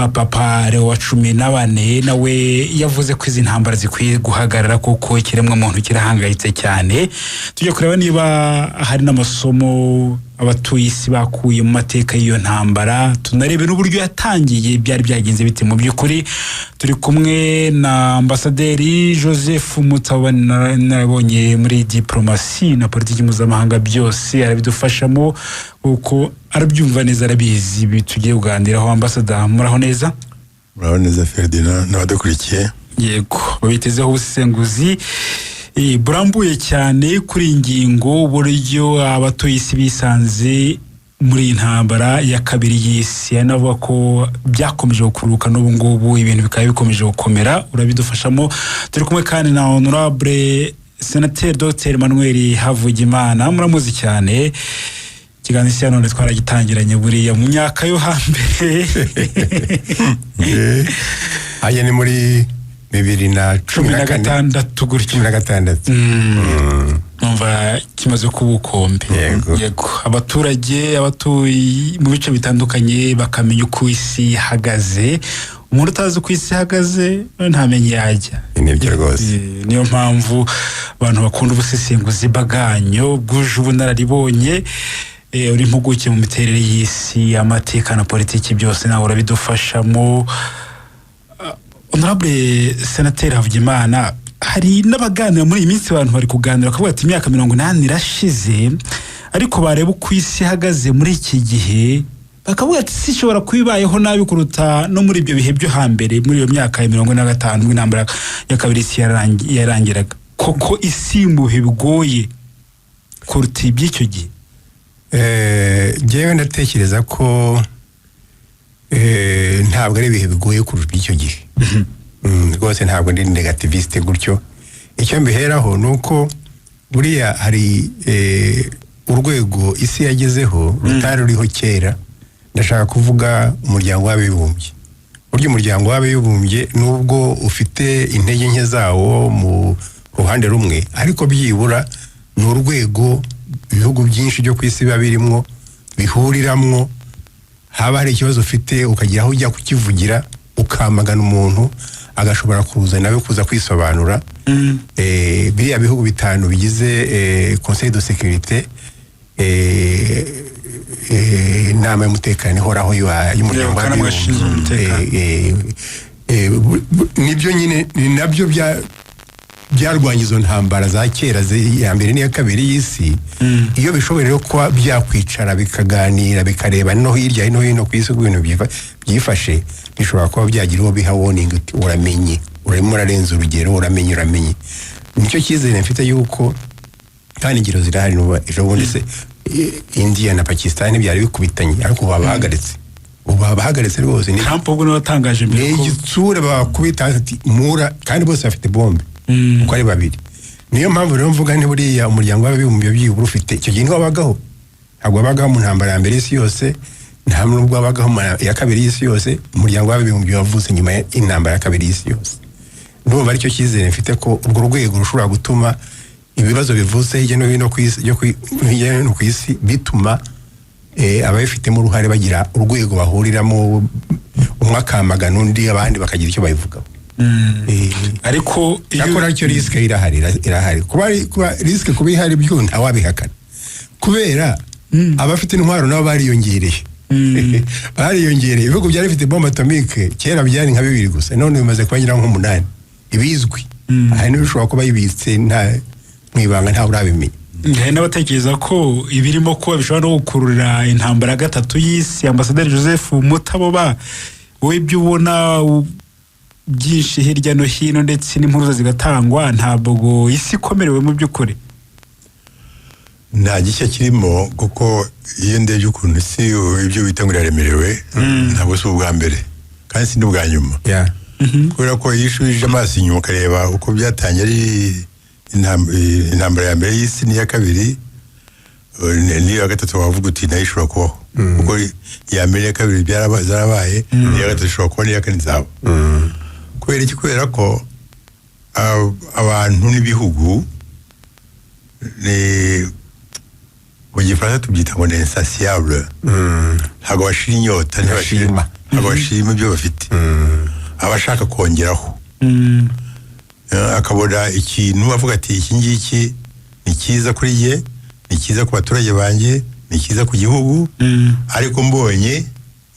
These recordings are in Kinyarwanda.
Papa Leo wa 14 nawe yavuze ko izi ntambara zikwiye guhagarara kuko ikiremwamuntu kirahangayitse cyane. Tujya kureba niba hari n'amasomo abatuye isi bakuye mu mateka y'iyo ntambara, tunarebe n'uburyo yatangiye, byari byagenze bite mu by'ukuri. Turi kumwe na Ambasaderi Joseph Mutaba, narabonye muri diplomasi na politiki mpuzamahanga, byose arabidufashamo kuko arabyumva neza, arabizi ibi tugiye kuganiraho. Ambasada, muraho neza? Muraho neza, Ferdinand n'abadukurikiye. Yego, babitezeho ubusesenguzi burambuye cyane kuri iyi ngingo, uburyo abatuye isi bisanze muri iyi ntambara ya kabiri y'isi. Hari n'abavuga ko byakomeje gukururuka n'ubu ngubu, ibintu bikaba bikomeje gukomera. Urabidufashamo. Turi kumwe kandi na Honorable Senateri Dr Emmanuel Havugimana, muramuzi cyane. Ikiganiro Isi ya None twaragitangiranye buriya mu myaka yo hambere. Hajya ni muri bibiri na cumi cumi na na kane. Gatandatu gutyo. 16. Numva kimaze kuba ubukombe. Yego. Yego, abaturage, abatuye mu bice bitandukanye bakamenya uko isi ihagaze. Umuntu utazi uko isi ihagaze ntamenye yajya. Nibyo rwose. Niyo mpamvu abantu bakunda ubusesenguzi bwanyu bwuje ubunararibonye. Uri impuguke mu miterere y'isi, amateka na politiki, byose nawe urabidufashamo. Honorable Senateri Havugimana, hari n'abaganira muri iyi minsi, abantu bari kuganira bakavuga ati imyaka 80 irashize, ariko bareba uko isi ihagaze muri iki gihe bakavuga ati isi ishobora kuba ibayeho nabi kuruta no muri ibyo bihe byo hambere, muri iyo myaka ya 45 ubwo intambara ya kabiri isi yarangiraga. Koko isi mu bihe bigoye kuruta iby'icyo gihe? Njyewe ndatekereza ko ntabwo ari ibihe bigoye kurusha iby'icyo gihe. Rwose ntabwo ndi négativiste gutyo. Icyo mbiheraho ni uko buriya hari urwego isi yagezeho rutari ruriho kera. Ndashaka kuvuga Umuryango w'Abibumbye. Burya Umuryango w'Abibumbye, nubwo ufite intege nke zawo mu ruhande rumwe, ariko byibura ni urwego ibihugu byinshi byo ku isi biba birimwo, bihuriramwo. Haba hari ikibazo ufite, ukagira aho ujya kukivugira, ukamagana umuntu, agashobora kuza nawe kuza kwisobanura. Biriya bihugu bitanu bigize Conseil de sécurité, inama y'umutekano ihoraho y'Umuryango Akanama gashinzwe umutekano. Nibyo nyine, ni nabyo byarwanya izo ntambara za kera, iya mbere n'iya kabiri y'isi. Iyo bishoboye rero kuba byakwicara bikaganira, bikareba no hirya no hino ku isi uko ibintu byifashe, bishobora kuba byagira uwo biha warning uti uramenye urimo urarenza urugero, uramenye, uramenye. Nicyo cyizere mfite yuko, kandi ingero zirahari. N'ubu ejo bundi se India na Pakistan byari bikubitanye, ariko ubu babahagaritse, ubu babahagaritse rwose. Trump ubwo niwe watangaje mbere ni ko igitsure bakubita ati mura, kandi bose bafite bombe uko ari babiri. Niyo mpamvu rero mvuga nti buriya Umuryango w'Abibumbye byibura ufite, icyo gihe ntiwabagaho, ntabwo wabagaho mu ntambara ya mbere y'isi yose, nta nubwo wabagaho mu ya kabiri y'isi yose. Umuryango w'Abibumbye wavutse nyuma y'intambara ya kabiri y'isi yose. Ndumva aricyo cyizere mfite, ko urwo rwego rushobora gutuma ibibazo bivutse hirya no hino ku isi, hirya no hino ku isi, bituma ababifitemo uruhare bagira urwego bahuriramo, umwe akamagana undi, abandi bakagira icyo babivugaho. Ariko iyo Cyakora cyo risque irahari, irahari. Kuba risque kuba ihari byo ntawabihakana, kubera abafite intwaro nabo bariyongereye, bariyongereye. Ibihugu byari bifite bombe atomique kera byari nka bibiri gusa, none bimaze kuba ngira nk'umunani ibizwi. Hari n'ibishobora kuba yibitse nta mu ibanga, ntawe urabimenya. Hari n'abatekereza ko ibirimo kuba bishobora no gukurura intambara ya gatatu y'isi. Ambasaderi Joseph Mutaboba, wowe ibyo ubona byinshi hirya no hino ndetse n'impuruza zigatangwa, ntabwo isi ikomerewe mu by'ukuri? Nta gishya kirimo, kuko iyo ndebye ukuntu isi, ibyo bita ngo iraremerewe, ntabwo si ubwa mbere kandi si n'ubwa nyuma, kubera ko iyo ushubije amaso inyuma ukareba uko byatangiye, ari intambara ya mbere y'isi n'iya kabiri, n'iya gatatu, wavuga uti nayo ishobora kubaho, kuko iya mbere n'iya kabiri zarabaye, n'iya gatatu ishobora kuba, n'iya kane izaba. Kubera iki? Kubera ko abantu n'ibihugu ni, mu Gifaransa tubyita ngo ni insatiable, ntabwo bashira inyota, Ntibashima. Ntabwo bashima ibyo bafite, aba ashaka kongeraho. Akabona ikintu avuga ati: "Iki ngiki ni cyiza kuri jye, ni cyiza ku baturage banjye, ni cyiza ku gihugu, ariko mbonye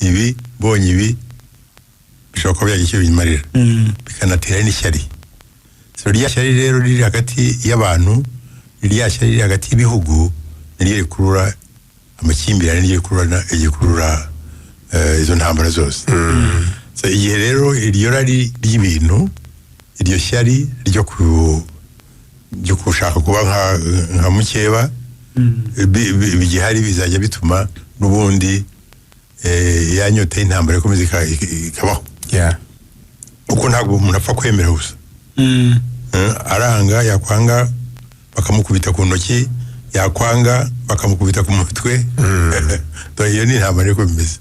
ibi, mbonye ibi, bishobora kuba byagira icyo bimarira." Bikanatera n'ishyari. So rya shyari rero riri hagati y'abantu, rya shyari riri hagati y'ibihugu, niryo rikurura amakimbirane, niryo rikurura izo ntambara zose. So igihe rero iryo rari ry'ibintu, iryo shyari ryo gushaka kuba nka mukeba bigihari, bizajya bituma n'ubundi ya nyota y'intambara ikomeza ikabaho, kuko ntabwo umuntu apfa kwemera gusa. Aranga, yakwanga bakamukubita ku ntoki, yakwanga bakamukubita ku mutwe. Dore iyo ni intambara, ariko bimeze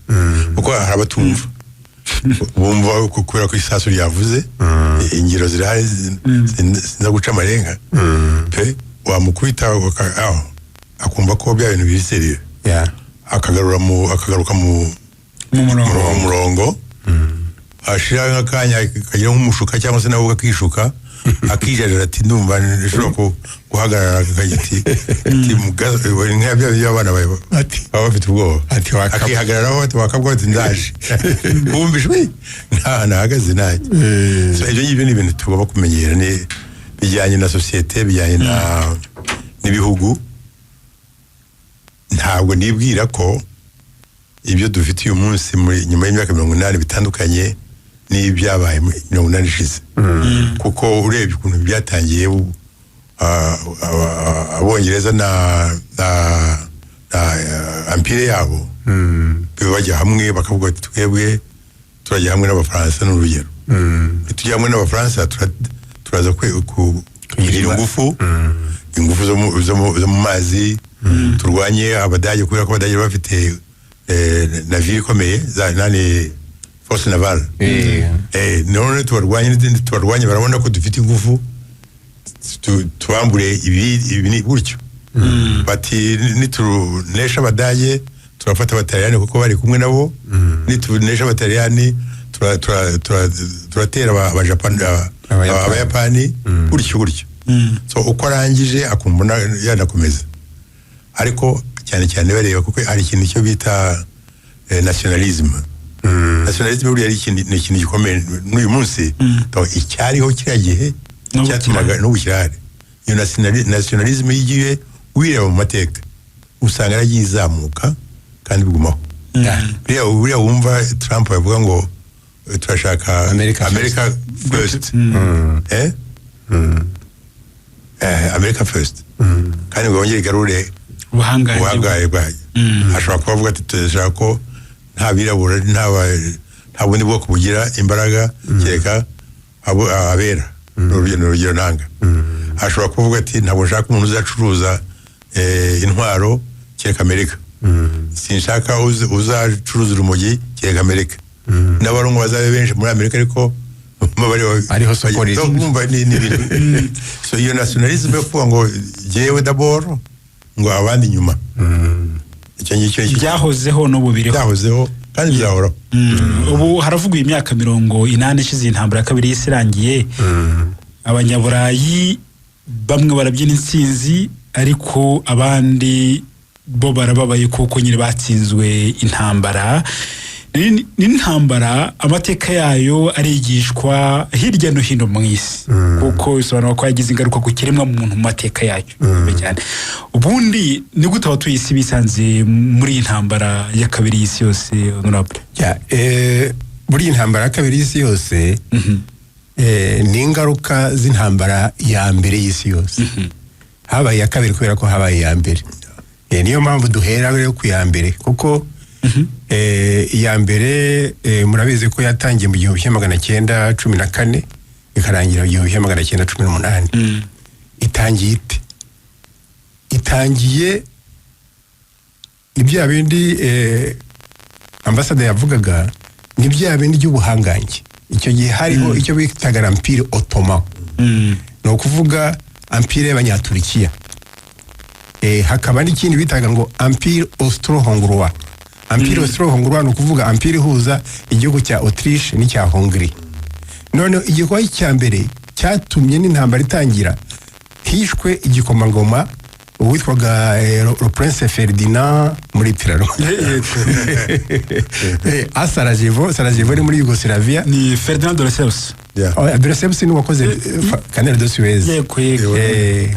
kuko hari abatumva, bumva ko kubera ko isasu ryavuze, ingero zirahari sinza guca amarenga pe, wamukubita aho, akumva ko bya bintu biri sérieux, akagaruka mu mu murongo. Mu murongo, ashira nk'akanya akagira nk'umushuka cyangwa se nawe ubwe akishuka, akijarira ati: "Ndumva nshobora guhagarara." Akagira ati nka bya by'abana bawe baba bafite ubwoba. Ati wakabwa. Akihagararaho ati: "Wakabwa," ati: "Ndaje wumva ijwi nta nahagaze nanjye." So ibyo ngibyo ni ibintu tugomba kumenyera, ni bijyanye na sosiyete, bijyanye na n'ibihugu. Ntabwo nibwira ko ibyo dufite uyu munsi muri nyuma y'imyaka 80 bitandukanye n'ibyabaye muri 80 ishize, kuko urebye ukuntu byatangiye, Abongereza na empire yabo bajya hamwe bakavuga bati: "Twebwe turajya hamwe n'Abafaransa." Ni urugero, tujya hamwe n'Abafaransa, turaza kugira ingufu zo mu mazi, turwanye Abadage, kubera ko Abadage bari bafite navire ikomeye za nani, force navale. None tubarwanye n'izindi, tubarwanye, barabona ko dufite ingufu, tubambure ibi ibi, ni gutyo. Bati: "Nitunesha Abadage turafata Abataliyani kuko bari kumwe nabo, nitunesha Abataliyani turatera Abayapani. Abayapani," gutyo gutyo. So uko arangije akumva yanakomeza, ariko cyane cyane bareba kuko hari ikintu cyo bita nationalisme. Nationalisme buriya ari ikintu, ni ikintu gikomeye n'uyu munsi. Donc, icyariho kiriya gihe N'ubu cyatumaga, n'ubu kirahari. Iyo nationalisme iyo igiye wireba mu mateka, usanga yaragiye izamuka kandi bigumaho. Buriya wumva Trump yavuga ngo turashaka America. America first, eh? America first, kandi ngo yongere igarure ubuhangange. Ubuhangaye bwayo. Ashobora kuba avuga ati: "Turashaka ko nta birabura, nta bundi bwoko bugira imbaraga kereka abo abera." Ni urugero ntanga. Ashobora kuvuga ati: "Ntabwo nshaka umuntu uzacuruza intwaro kereka Amerika, sinshaka uzacuruza urumogi kereka Amerika, n'abarungu bazabe benshi muri Amerika," ariko Ariho soko riri. Kumva ni ibintu. So iyo nationalisme yo kuvuga ngo jyewe d'abord, ngo abandi nyuma, icyo ngicyo Byahozeho, n'ubu biriho. Byahozeho kandi bizahoraho. Ubu haravugwa imyaka 80 ishize intambara ya kabiri y'isi irangiye. Abanyaburayi bamwe barabyina intsinzi, ariko abandi bo barababaye kuko nyine batsinzwe intambara. Ni intambara amateka yayo arigishwa hirya no hino mu isi, kuko bisobanura ko yagize ingaruka ku kiremwa muntu mu mateka yayo cyane. Ubundi ni gute abatuye isi bisanze muri iyi ntambara ya kabiri y'isi yose, honorable? Ya, buriya intambara ya kabiri y'isi yose ni ingaruka z'intambara ya mbere y'isi yose. Habaye iya kabiri kubera ko habaye iya mbere. Niyo mpamvu duhera rero ku ya mbere, kuko iya mbere murabizi ko yatangiye mu 1914, ikarangira mu 1918. Itangiye ite? Itangiye ni bya bindi ambasade yavugaga, ni bya bindi by'ubuhangange. Icyo gihe hariho icyo bitaga l'Empire ottoman, ni ukuvuga empire y'Abanyaturikiya, hakaba n'ikindi bitaga ngo Empire austro-hongrois. Empire austro-hongrois ni ukuvuga empire ihuza igihugu cya Autriche n'icya Hongrie. Noneho igikorwa cya mbere cyatumye n'intambara itangira, hishwe igikomangoma uwitwaga le prince Ferdinand muri tirano a Sarajevo. Sarajevo ni muri Yugoslavia. Ni Ferdinand de Lesseps. Yeah. Oh, de Lesseps ni uwakoze canal de Suez. Yego.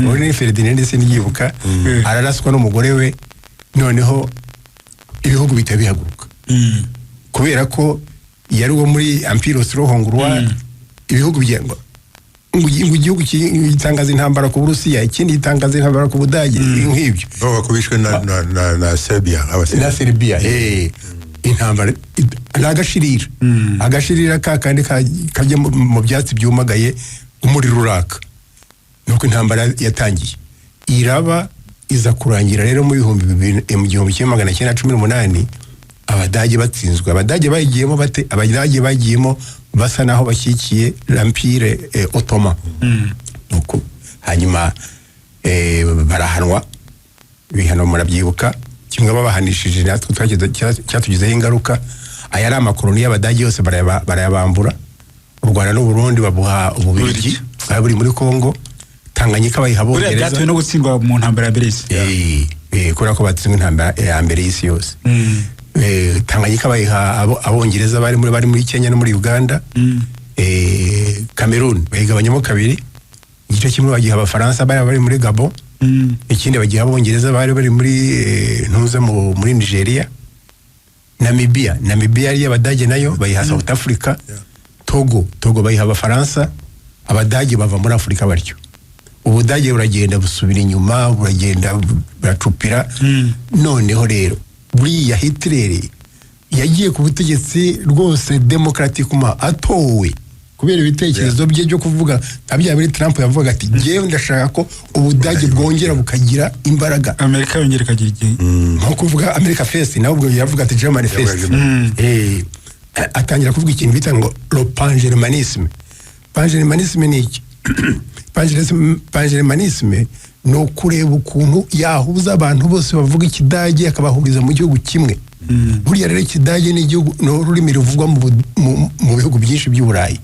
Uwo ni Ferdinand, ndetse niyibuka araraswa n'umugore we. Noneho ibihugu bihita bihaguruka kubera ko yari uwo muri Empire austro-hongrois. Ibihugu bya ngo igihugu gitangaza intambara ku Burusiya, ikindi gitangaza intambara ku Budage, nk'ibyo. Bavuga ko bishwe na Serbia. Na Abaserbia. Serbia. Intambara ni agashirira, agashirira ka kandi kajya mu byatsi byumagaye, umuriro uraka. Nuko intambara yatangiye iraba, iza kurangira rero mu 2000, mu 1918, Abadage batsinzwe. Abadage bayigiyemo bate? Abadage bagiyemo basa naho bashyigikiye l'Empire ottoman. Nuko hanyuma barahanwa ibihano, murabyibuka, kimwe babahanishije natwe cyatugizeho ingaruka. Aya ari amakoloni y'Abadage yose barayabambura. U Rwanda n'Uburundi babuha Ububirigi bwari buri muri Kongo. Tanganyika bayiha Buriya Abongereza. byatewe no gutsindwa mu ntambara ya mbere y'isi. Kubera ko batsinzwe intambara ya mbere y'isi yose. Tanganyika bayiha Abongereza bari muri Kenya no muri Uganda. Cameroon bayigabanyamo kabiri, igice kimwe bagiha Abafaransa bari muri Gabon, ikindi bagiha Abongereza bari muri ntuza muri Nigeria. Namibia yari iy'Abadage, nayo bayiha South Africa. Togo bayiha Abafaransa. Abadage bava muri Afurika batyo. Ubudage buragenda busubira inyuma, buragenda buracupira. Noneho rero buriya Hitler yagiye ku butegetsi rwose démocratiquement atowe, kubera ibitekerezo bye byo kuvuga nka bya biri Trump yavuga ati: "Njyewe ndashaka ko Ubudage bwongera bukagira imbaraga." Amerika yongera ikagira igihe. Nko kuvuga "America first", nawe ubwo yavuga ati "Germany first". Atangira kuvuga ikintu bita ngo le pangermanisme. Pangermanisme ni iki? Pangermanisme ni ukureba ukuntu yahuza abantu bose bavuga Ikidage, akabahuriza mu gihugu kimwe. Buriya rero Ikidage ni igihugu, ni ururimi ruvugwa mu bihugu byinshi by'Uburayi.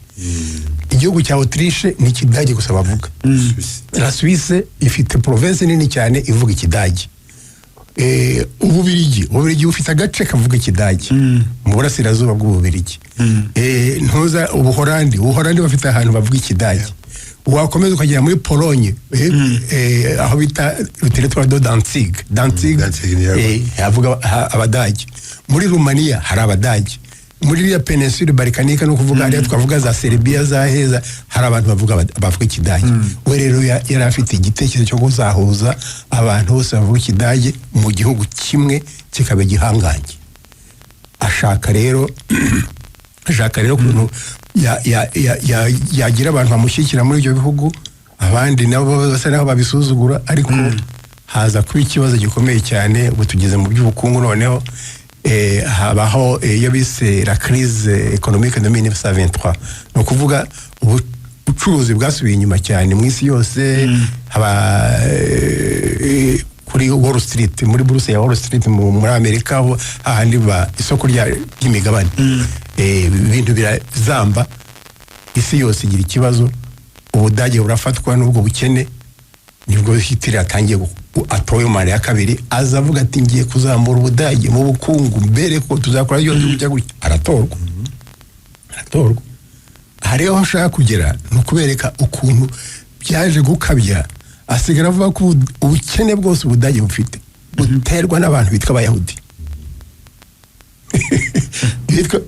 Igihugu cya Autriche ni Ikidage gusa bavuga. La Suisse ifite province nini cyane ivuga Ikidage. Ububirigi bufite agace kavuga Ikidage mu burasirazuba bw'Ububirigi. Ntuza Ubuhorandi bafite ahantu bavuga Ikidage. Wakomeza ukagera muri Polonye, aho bita territoire de Danzig. Danzig, Danzig ni havuga Abadage. Muri Rumaniya hari Abadage. Muri iriya péninsule balkanique, ni ukuvuga hariya twavuga za Serbia, za heza, hari abantu bavuga Ikidage. We rero yari afite igitekerezo cyo kuzahuza abantu bose bavuga Ikidage mu gihugu kimwe, kikaba igihangange. Ashaka rero ukuntu yagira abantu bamushyigikira muri ibyo bihugu, abandi nabo basa naho babisuzugura. Ariko haza kuba ikibazo gikomeye cyane. Ubu tugeze mu by'ubukungu. Noneho habaho iyo bise la crise économique de 1923, ni ukuvuga ubucuruzi bwasubiye inyuma cyane mu isi yose. Haba kuri Wall Street, muri buruse ya Wall Street muri Amerika, aho hahandi ba isoko ry'imigabane. Ibintu birazamba, isi yose igira ikibazo. Ubudage burafatwa n'ubwo bukene. Nibwo Hitler atangiye atowe mu manda ya kabiri, aza avuga ati: "Ngiye kuzamura Ubudage mu bukungu, mbere ko tuzakora byose gutya gutya." Aratorwa. Hariho aho ashaka kugera, ni ukubereka ukuntu byaje gukabya, asigara avuga ko ubukene bwose Ubudage bufite buterwa n'abantu bitwa Abayahudi.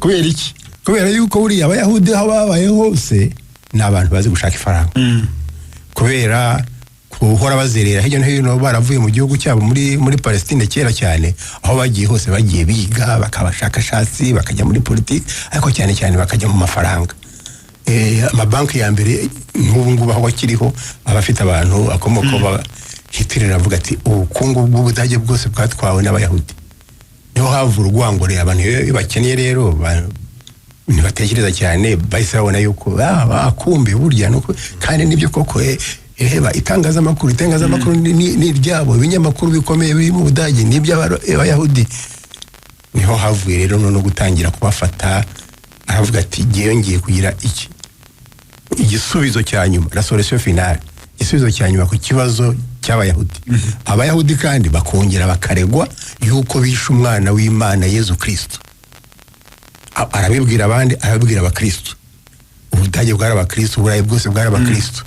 Kubera iki? Kubera yuko buriya Abayahudi aho babaye hose ni abantu bazi gushaka ifaranga, kubera guhora bazerera hirya no hino, baravuye mu gihugu cyabo muri Palestine kera cyane. Aho bagiye hose bagiye biga, bakaba abashakashatsi, bakajya muri politiki, ariko cyane cyane bakajya mu mafaranga. Amabanki ya mbere nk'ubu ngubu aho akiriho aba afite abantu akomoka ba Hitler. Aravuga ati: "Ubukungu bw'Ubudage bwose bwatwawe n'Abayahudi." Niho hava urwango rero. Abantu iyo bakeneye rero ntibatekereza cyane, bahise babona yuko akumbi burya nuko, kandi nibyo koko. Reba itangazamakuru ni iryabo. Ibinyamakuru bikomeye biri mu Budage ni iby'Abayahudi. Niho havuye rero no gutangira kubafata. Aravuga ati: "Ngewe ngiye kugira iki igisubizo cya nyuma, la solution finale, igisubizo cya nyuma ku kibazo cy'Abayahudi." Abayahudi kandi bakongera bakaregwa yuko bishe umwana w'Imana Yezu Kristo. Arabibwira abandi, arabibwira Abakristo. Ubudage bwari Abakristo, Uburayi bwose bwari Abakristo.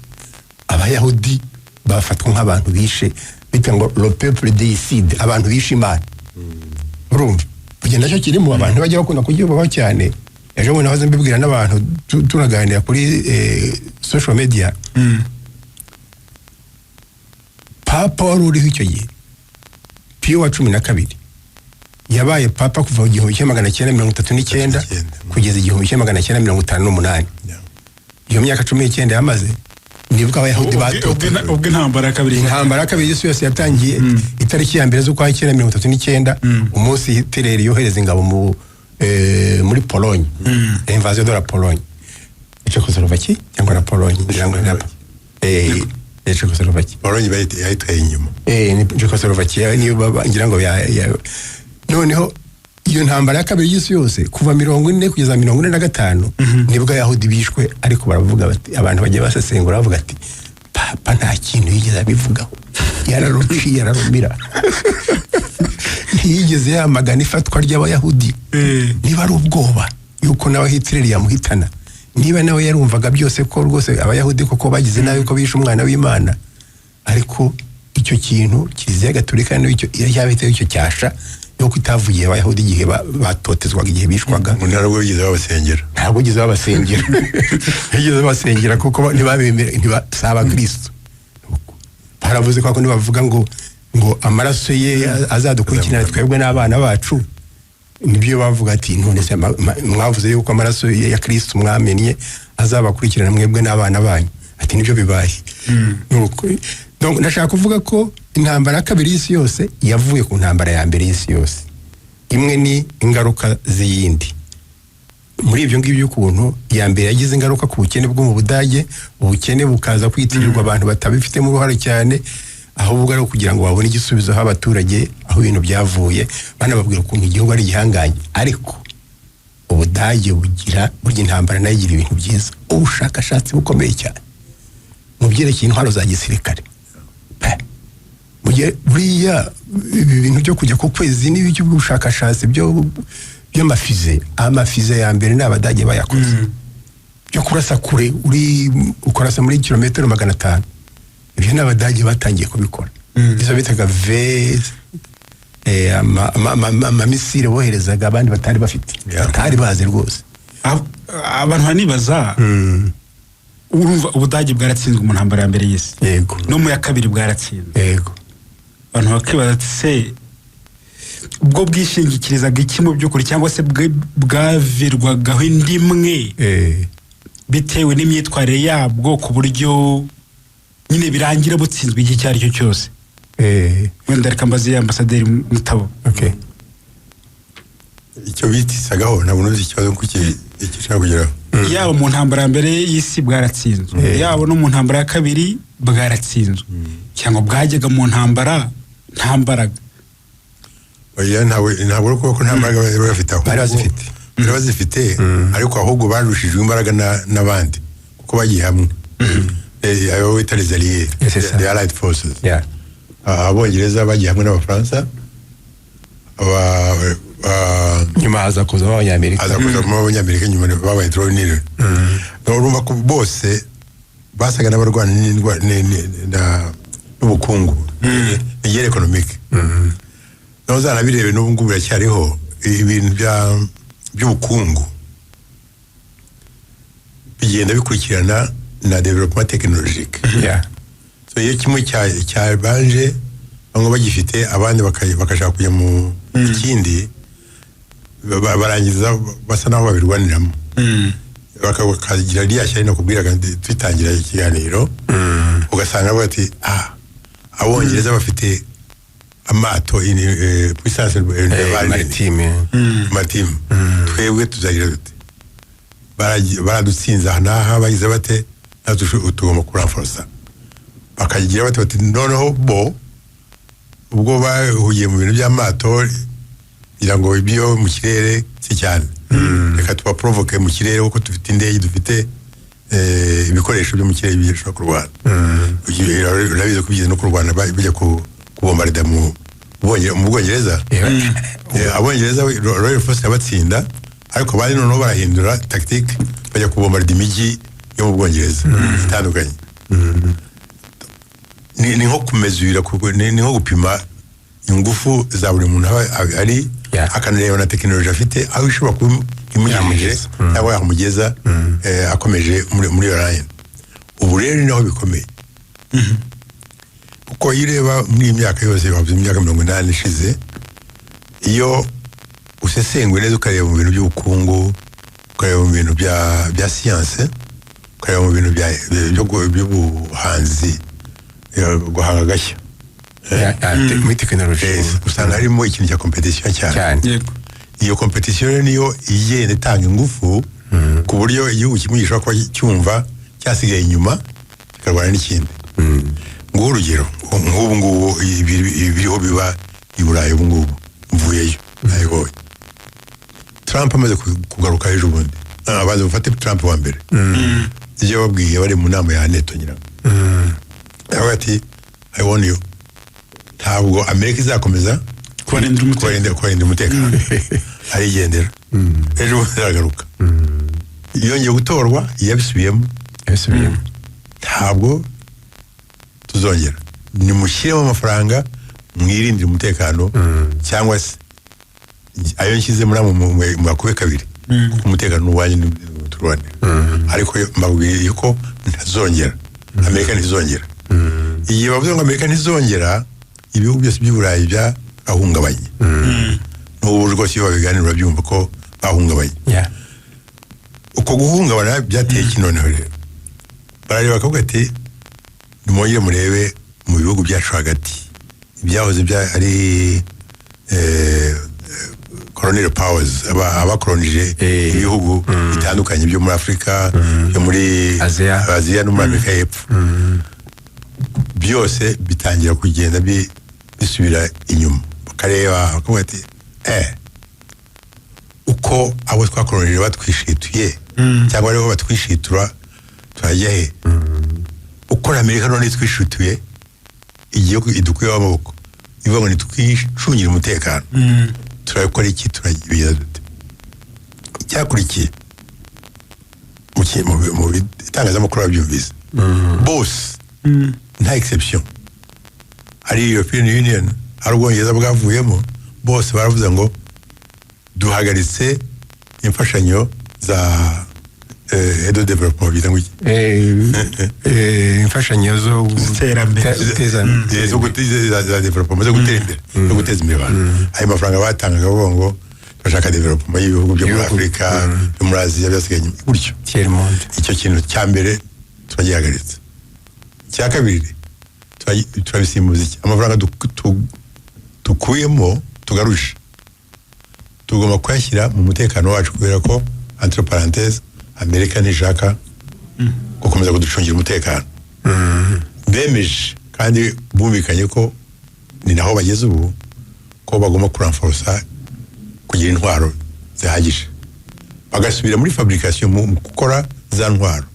Abayahudi bafatwa nk'abantu bishe, bita ngo le peuple déicide, abantu bishe Imana. Urumva burya nacyo kirimo, abantu bajya bakunda kugivugaho cyane. Ejo bundi nahoze mbibwira n'abantu, tunaganira kuri social media. Papa wari uriho icyo gihe, Piyo wa 12, yabaye papa kuva mu 1939 Icyenda. kugeza 1958. Iyo myaka 19 yamaze, nibwo Abayahudi batotejwe. Ubwo intambara ya kabiri. Intambara ya kabiri y'isi yose yatangiye itariki ya 1 z'ukwa cyenda 39, umunsi Hitler yohereza ingabo muri Pologne, invasion de la Pologne, Tchécoslovaquie cyangwa la Pologne, ngira ngo Tchécoslovaquie. Polonye yayitwaye inyuma. Ni Tchécoslovaquie niyo ngira ngo noneho iyo ntambara ya kabiri y'isi yose, kuva 40 kugeza 45, nibwo Abayahudi bishwe. Ariko baravuga bati, abantu bagiye basesengura bavuga ati: "Papa nta kintu yigeze abivugaho, yararuciye ararumira, ntiyigeze yamagana ifatwa ry'Abayahudi." Niba ari ubwoba yuko nawe Hitler yamuhitana, niba nawe yarumvaga byose ko rwose Abayahudi koko bagize nabi, ko bishe umwana w'Imana. Ariko icyo kintu Kiliziya Gatolika nicyo yabitewe icyo cyasha yuko itavugiye Abayahudi igihe batotezwaga, igihe bishwaga. Ngo ntabwo bigeze babasengera. Ntabwo bigeze babasengera, bigeze babasengera kuko ntibabemere, si Abakristo. Baravuze ko bavuga ngo amaraso ye azadukurikirana twebwe n'abana bacu. Nibyo bavuga ati: "None se mwavuze yuko amaraso ye ya Kristo mwamennye azabakurikirana mwebwe n'abana banyu?" Ati: "Nibyo bibaye." Nuko, donc, ndashaka kuvuga ko intambara ya kabiri y'isi yose yavuye ku ntambara ya mbere y'isi yose. Imwe ni ingaruka z'iyindi. Muri ibyo ngibyo, ukuntu iya mbere yagize ingaruka ku bukene bwo mu Budage, ubukene bukaza kwitirirwa abantu batabifitemo uruhare cyane, ahubwo ari ukugira ngo babone igisubizo aho abaturage, aho ibintu byavuye, banababwira ukuntu igihugu ari igihangange. Ariko Ubudage bugira, burya intambara nayo igira ibintu byiza, ubushakashatsi bukomeye cyane mu byerekeye intwaro za gisirikare. Pe. Mu gihe buriya ibi bintu byo kujya ku kwezi n'ibiki by'ubushakashatsi byo by'amafusées, amafusées ya mbere ni Abadage bayakoze, byo kurasa kure, uri ukarasa muri kilometero 500, ibyo ni Abadage batangiye kubikora. Izo bitaga V, amamissiles boherezaga abandi batari bafite, batari bazi rwose. Abantu banibaza, urumva Ubudage bwaratsinzwe mu ntambara ya mbere y'isi, Yego. no mu ya kabiri bwaratsinzwe. Yego. Abantu bakibaza ati: "Se ubwo bwishingikirizaga iki mu by'ukuri, cyangwa se bwavirwagaho indi imwe bitewe n'imyitwarire yabwo, ku buryo nyine birangira butsinzwe igihe icyo ari cyo cyose?" Wenda reka mbaze ambasaderi Mutabo. Okay. Icyo bitisagaho ntabwo numvise ikibazo kuko icyo ushaka kugeraho. Yaba mu ntambara ya mbere y'isi bwaratsinzwe, yaba no mu ntambara ya kabiri bwaratsinzwe, cyangwa bwajyaga mu ntambara nta mbaraga? Oya, ntabwo ari ukuvuga ko nta mbaraga bari bafite, ahubwo Bari bazifite. Bari bazifite, ariko ahubwo barushijwe imbaraga n'abandi kuko bagiye hamwe. Abo bita les alliés, Yes, c'est ça. the allied forces. Yeah. Abongereza bagiye hamwe n'Abafaransa, Nyuma haza kuzamo Abanyamerika. Aza kuzamo Abanyamerika nyuma, babaye dronire. Urumva ko bose basaga n'abarwana n'ubukungu, ni guerre économique. Naho uzanabirebe, n'ubu ngubu biracyariho, ibintu by'ubukungu bigenda bikurikirana na développement technologique. So iyo kimwe cyabanje, bamwe bagifite, abandi bakashaka kujya mu kindi, barangiza basa naho babirwaniramo, bakagira rya shyari nakubwiraga tutangira ikiganiro. Ugasanga bavuga ati: "Ah, Abongereza bafite amato, puissance navale Maritime. Maritime, twebwe tuzagira dute? Baradutsinze aha n'aha, bagize bate? Natwe tugomba kurenforsa." Bakagira bate bati noneho bo ubwo bahugiye mu bintu by'amato. Kugira ngo ibyo mu kirere si cyane, reka tubaprovoke mu kirere, kuko dufite indege, dufite ibikoresho byo mu kirere bishobora kurwana. Urabizi ko bigeze no kurwana, bijya kubombarida mu Bwongereza. Abongereza Royal Force irabatsinda, ariko bari noneho barahindura tactique, bajya kubombarida imijyi yo mu Bwongereza itandukanye. Ni nko kumezura, ni nko gupima ingufu za buri muntu aba ari, akanareba na tekinoloji afite, aho ishobora kuba imugejeje Yamugeza. cyangwa yamugeza, akomeje muri iyo line. Ubu rero ni naho bikomeye, kuko iyo ureba muri iyi myaka yose wavuze, imyaka 80 ishize, iyo usesenguye neza, ukareba mu bintu by'ubukungu, ukareba mu bintu bya siyanse, ukareba mu bintu by'ubuhanzi, guhanga agashya, Muri tekinoloji. Usanga harimo ikintu cya competition cyane. Cyane. Iyo competition rero niyo igenda itanga ingufu, ku buryo igihugu kimwe gishobora kuba cyumva cyasigaye inyuma, kikarwana n'ikindi. Nguhu urugero, nk'ubu ngubu ibiriho biba i Burayi ubu ngubu, mvuyeyo nabibonye. Trump amaze kugaruka ejo bundi, abanza gufate Trump wa mbere, ibyo babwiye bari mu nama ya NATO, ngira ngo aravuga ati: "I warn you, ntabwo Amerika izakomeza kubarindira umutekano." Kubarindira umutekano. Arigendera. Ejo bundi aragaruka, yongeye gutorwa, yabisubiyemo. Yabisubiyemo. "Ntabwo tuzongera, nimushyiremo amafaranga mwirindire umutekano, cyangwa se ayo nshyize muri amwe mwakube kabiri, kuko umutekano ni uwanyu, turwanira. Ariko mbabwiye ko ntazongera, Amerika ntizongera." Igihe bavuze ngo Amerika ntizongera, ibihugu byose by'i Burayi byarahungabanye. N'ubu rwose iyo babiganira urabyumva ko bahungabanye. Uko guhungabana byateye iki? Noneho rero barareba bakavuga ati: "Nimwongere murebe mu bihugu byacu hagati, ibyahoze ari colonial powers, abakolonije ibihugu bitandukanye byo muri Afurika, byo muri Aziya. Aziya no muri Amerika y'Epfo, byose bitangira kugenda bisubira inyuma." Bakareba bakavuga ati: "Uko abo twakolonije batwishituye, cyangwa aribo batwishitura, turajya he? Uko na Amerika none itwishituye, igiye idukuyeho amaboko, ivuga ngo nitwicungire umutekano, turakora iki? Turabigenza dute?" Icyakurikiye mu bitangazamakuru babyumvise bose, nta exception, ari European Union, ari Ubwongereza bwavuyemo, bose baravuze ngo duhagaritse imfashanyo za aide au développement, bita ngo iki? Imfashanyo zo Iterambere. Guteza Zo guteza, za développement, zo gutera imbere, zo guteza imbere abantu. Ayo mafaranga batangaga bavuga ngo turashaka développement y'ibihugu byo muri Ibihugu. Afurika, byo muri Aziya byasigaye inyuma gutyo, tiers monde. Icyo kintu cya mbere turagihagaritse. Icya kabiri, turabisimbuza iki? Amafaranga dukuyemo tugaruje, tugomba kuyashyira mu mutekano wacu, kubera ko, entre parenthèses, Amerika ntishaka gukomeza kuducungira umutekano. Bemeje kandi bumvikanye ko ni naho bageze ubu, ko bagomba kurenforsa, kugira intwaro zihagije, bagasubira muri fabrication, mu gukora za ntwaro,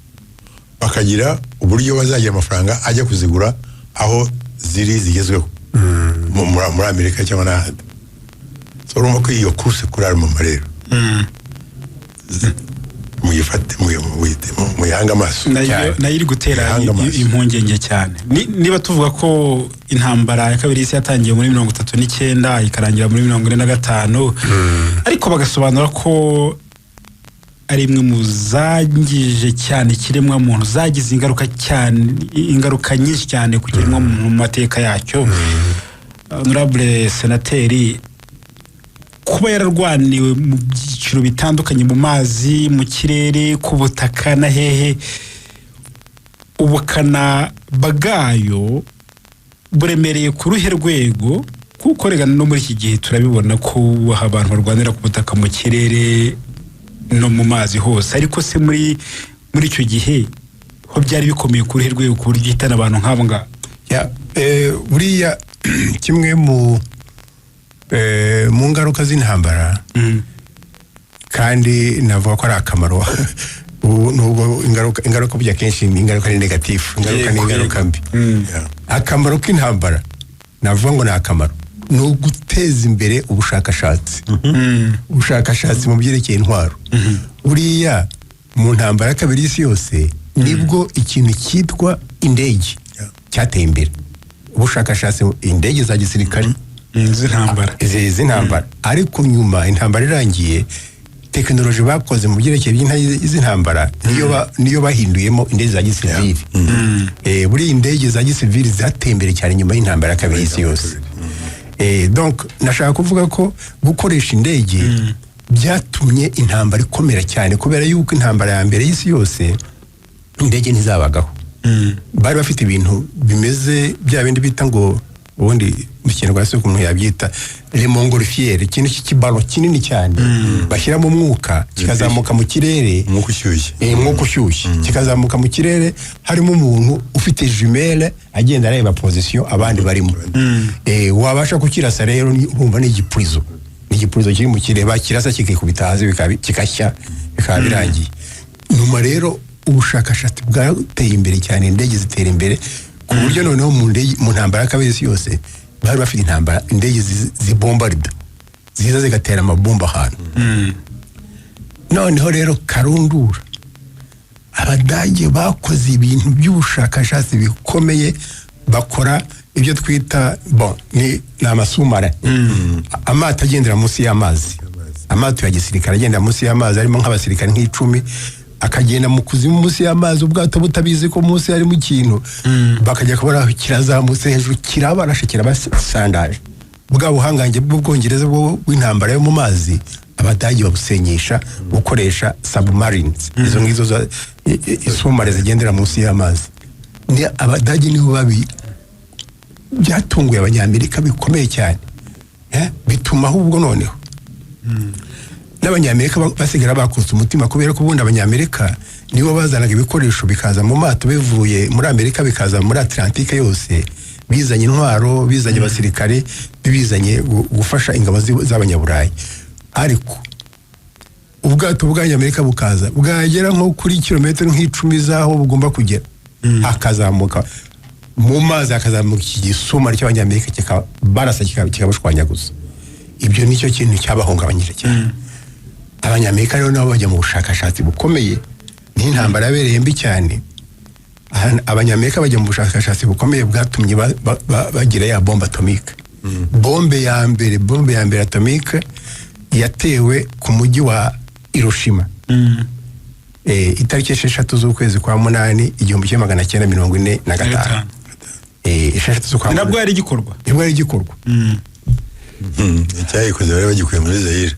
bakagira uburyo bazagira amafaranga ajya kuzigura aho ziri zigezweho muri Amerika cyangwa n'ahandi. So urumva ko iyo course kuri armement rero, muyifate, muyihange amaso. Nayo Cyane. nayo iri gutera Ihanga amaso. impungenge cyane. Niba tuvuga ko intambara ya kabiri y'isi yatangiye muri 39, ikarangira muri 45, ariko bagasobanura ko ari imwe mu zangije cyane ikiremwamuntu, zagize ingaruka cyane, ingaruka nyinshi cyane ku kiremwamuntu mu mateka yacyo, honorable senateri, kuba yararwaniwe mu byiciro bitandukanye, mu mazi, mu kirere, ku butaka na hehe, ubukana bwayo buremereye ku ruhe rwego? Kuko rega no muri iki gihe turabibona ko abantu barwanira ku butaka, mu kirere no mu mazi hose. Ariko se muri icyo gihe ho byari bikomeye ku ruhe rwego, ku buryo ihitana abantu nk'abo ngabo? Ya, buriya kimwe mu Mu ngaruka z'intambara, kandi navuga ko ari akamaro, ubu nubwo ingaruka burya kenshi ni ingaruka ni négatif, ingaruka ni ingaruka mbi. Akamaro k'intambara navuga ngo ni akamaro, ni uguteza imbere ubushakashatsi mu byerekeye intwaro. Buriya mu ntambara ya kabiri y'isi yose nibwo ikintu cyitwa indege cyateye imbere, ubushakashatsi, indege za gisirikare z'intambara. Z'intambara. Ariko nyuma intambara irangiye, tekinoloji bakoze mu byerekeye z'intambara niyo bahinduyemo indege za gisivili. Buriya indege za gisivili zateye imbere cyane nyuma y'intambara ya kabiri y'isi yose. Donc nashaka kuvuga ko gukoresha indege byatumye intambara ikomera cyane, kubera yuko intambara ya mbere y'isi yose indege ntizabagaho. Bari bafite ibintu bimeze bya bindi bita ngo, ubundi mu Kinyarwanda si ukuntu yabyita, les montgolfières, ikintu cy'ikiballon kinini cyane bashyiramo umwuka kikazamuka mu kirere. Umwuka ushyushye. Umwuka ushyushye, kikazamuka mu kirere harimo umuntu ufite jumelles agenda areba position abandi barimo. Wabasha kukirasa rero, urumva ni igipurizo kiri mu kirere, bakirasa kikikubita hasi kigashya, bikaba birangiye. Nyuma rero ubushakashatsi bwateye imbere cyane, indege zitera imbere ku buryo noneho mu ndege, mu ntambara ya kabiri y'isi yose bari bafite intambara indege zibombarida, ziza zigatera amabomba ahantu. Noneho rero karundura, Abadage bakoze ibintu by'ubushakashatsi bikomeye, bakora ibyo twita, bon, ni amasous-marins, amato agendera munsi y'amazi, amato ya gisirikare agendera munsi y'amazi, arimo nk'abasirikare nk'icumi, akagenda mu kuzimu munsi y'amazi, ubwato butabizi ko munsi harimo ikintu. Bakajya kubona kirazamutse hejuru, kirabarashe, kirabasandaje. Bwa buhangange bw'Ubwongereza bw'intambara yo mu mazi, Abadage babusenyesha gukoresha submarines, izo ngizo za isous-marins zigendera munsi y'amazi. Ni Abadage nibo babi byatunguye Abanyamerika bikomeye cyane. Bituma ahubwo noneho n'Abanyamerika basigara bakutse umutima, kubera ko ubundi Abanyamerika nibo bazanaga ibikoresho bikaza mu mato bivuye muri Amerika, bikaza muri Atlantike yose, bizanye intwaro, bizanye abasirikare, bizanye gufasha ingabo z'Abanyaburayi. Ariko ubwato bw'Abanyamerika bukaza, bwagera nko kuri kilometero nk'icumi z'aho bugomba kugera, hakazamuka mu mazi, hakazamuka iki gisous-marin cy'Abanyamerika, kikabarasa, kikabushwanyaguza. Ibyo nicyo kintu cyabahungabanyije cyane. Abanyamerika rero nabo bajya mu bushakashatsi bukomeye. N'intambara yabereye mbi cyane. Abanyamerika bajya mu bushakashatsi bukomeye bwatumye bagira ya bombe atomique. Bombe ya mbere atomique yatewe ku mujyi wa Hiroshima itariki 6 z'ukwezi kwa munani 1945. Gatanu. 6 z'ukwa Ni nabwo munani. yari igikorwa. Nibwo yari igikorwa. Icyayikoze bari bagikuye muri Zayire.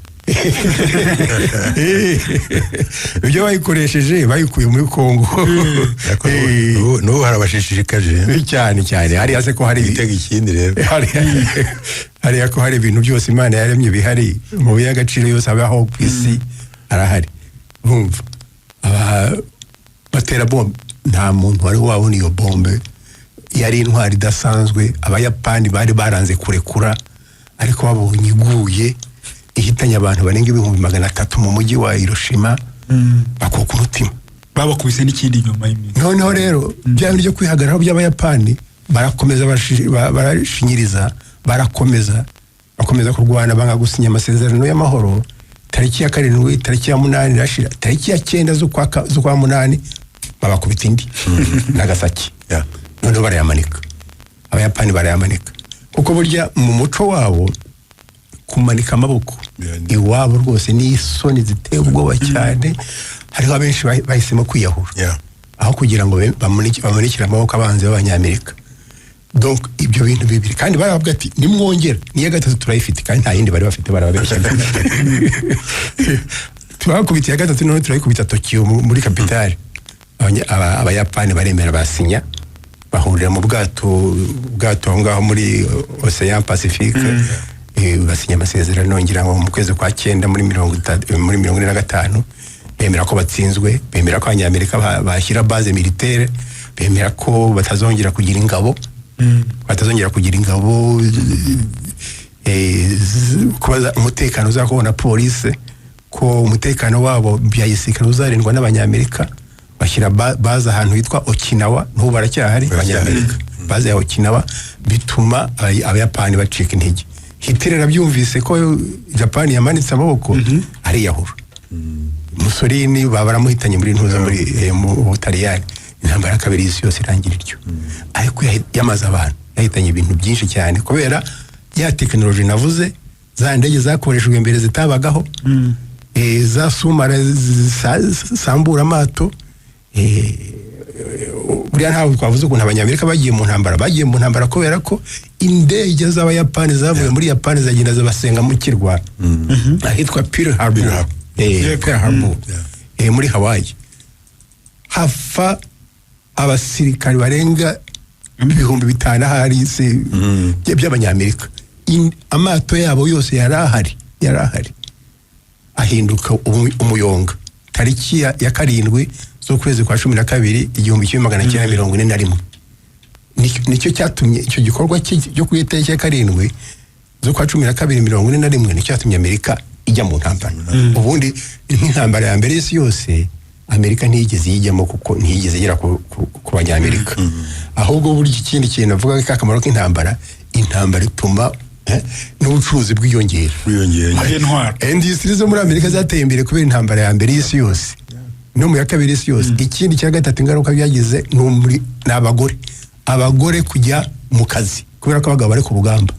Ibyo bayikoresheje bayikuye muri Kongo. Ariko n'ubu harabashishikaje. Cyane cyane hariya se ko hari Gitega ikindi rero. Hariya ko hari ibintu byose Imana yaremye bihari, amabuye y'agaciro yose abaho ku isi arahari. Urumva aba batera bombe, nta muntu wari wabona iyo bombe. Yari intwari idasanzwe. Abayapani bari baranze kurekura, ariko babonye iguye ihitanye abantu barenga 300,000 mu mujyi wa Hiroshima, bakuka umutima. Babakubise n'ikindi nyuma y'iminsi. Noneho rero bya bindi byo kwihagararaho by'Abayapani, barakomeza, barashinyiriza, barakomeza, bakomeza kurwana, banga gusinya amasezerano y'amahoro. Tariki ya 7, tariki ya 8 irashira, tariki ya 9 z'ukwa munani babakubita indi Nagasaki. Noneho barayamanika, Abayapani barayamanika, kuko burya mu muco wabo kumanika amaboko iwabo rwose ni isoni ziteye ubwoba cyane. Hariho abenshi bahisemo kwiyahura aho kugira ngo bamanikire amaboko abanzi b'Abanyamerika. Donc ibyo bintu bibiri, kandi baravuga ati nimwongera niyo gatatu turayifite, kandi nta yindi bari bafite, barababeshyaga. Turabakubita iya gatatu, noneho turayikubita Tokiyo muri capitale. Abayapani baremera, basinya, bahurira mu bwato aho ngaho muri Océan Pacifique. Basinya amasezerano, ngira ngo mu kwezi kwa cyenda muri 30, muri 45, bemera ko batsinzwe, bemera ko Abanyamerika bashyira base militaire, bemera ko batazongera kugira ingabo, batazongera kugira ingabo. Kubaza umutekano uzakubona polisi, ko umutekano wabo bya gisirikare uzarindwa n'Abanyamerika. Bashyira base ahantu hitwa Okinawa, n'ubu baracyahari. Baracyahari. Abanyamerika, base ya Okinawa, bituma Abayapani bacika intege. Hitler arabyumvise ko Japani yamanitse amaboko, ariyahura. Mussolini baba baramuhitanye muri ntuza, muri mu Butaliyani. Intambara ya kabiri y'isi yose irangira iryo, ariko yamaze abantu, yahitanye ibintu byinshi cyane kubera ya tekinoloji navuze, za ndege zakoreshejwe mbere zitabagaho, za sous-marins zisambura amato. Buriya ntabwo twavuze ukuntu Abanyamerika bagiye mu ntambara. Bagiye mu ntambara kubera ko indege z'Abayapani zavuye muri Yapani zagenda zibasenga mu kirwa ahitwa Pearl Harbor. Pearl Harbor. Pearl Harbor. Muri Hawaii hafa abasirikari barenga 5000 ahari se by'Abanyamerika. Amato yabo yose yari ahari ahinduka umuyonga tariki ya 7 z'ukwezi kwa 12, 1941. Nicyo cyatumye icyo gikorwa cyo ku itariki ya 7 z'ukwa 12 41, nicyo cyatumye Amerika ijya mu ntambara. Ubundi nk'intambara ya mbere y'isi yose, Amerika ntiyigeze iyijyamo kuko ntiyigeze igera ku Banyamerika. Ahubwo burya ikindi kintu avuga k'akamaro k'intambara, intambara ituma n'ubucuruzi bwiyongera. Bwiyongera. Bw'intwaro. Industry zo muri Amerika zateye imbere kubera intambara ya mbere y'isi yose no mu ya kabiri y'isi yose. Ikindi cya gatatu, ingaruka byagize ni abagore kujya mu kazi, kubera ko abagabo bari ku rugamba,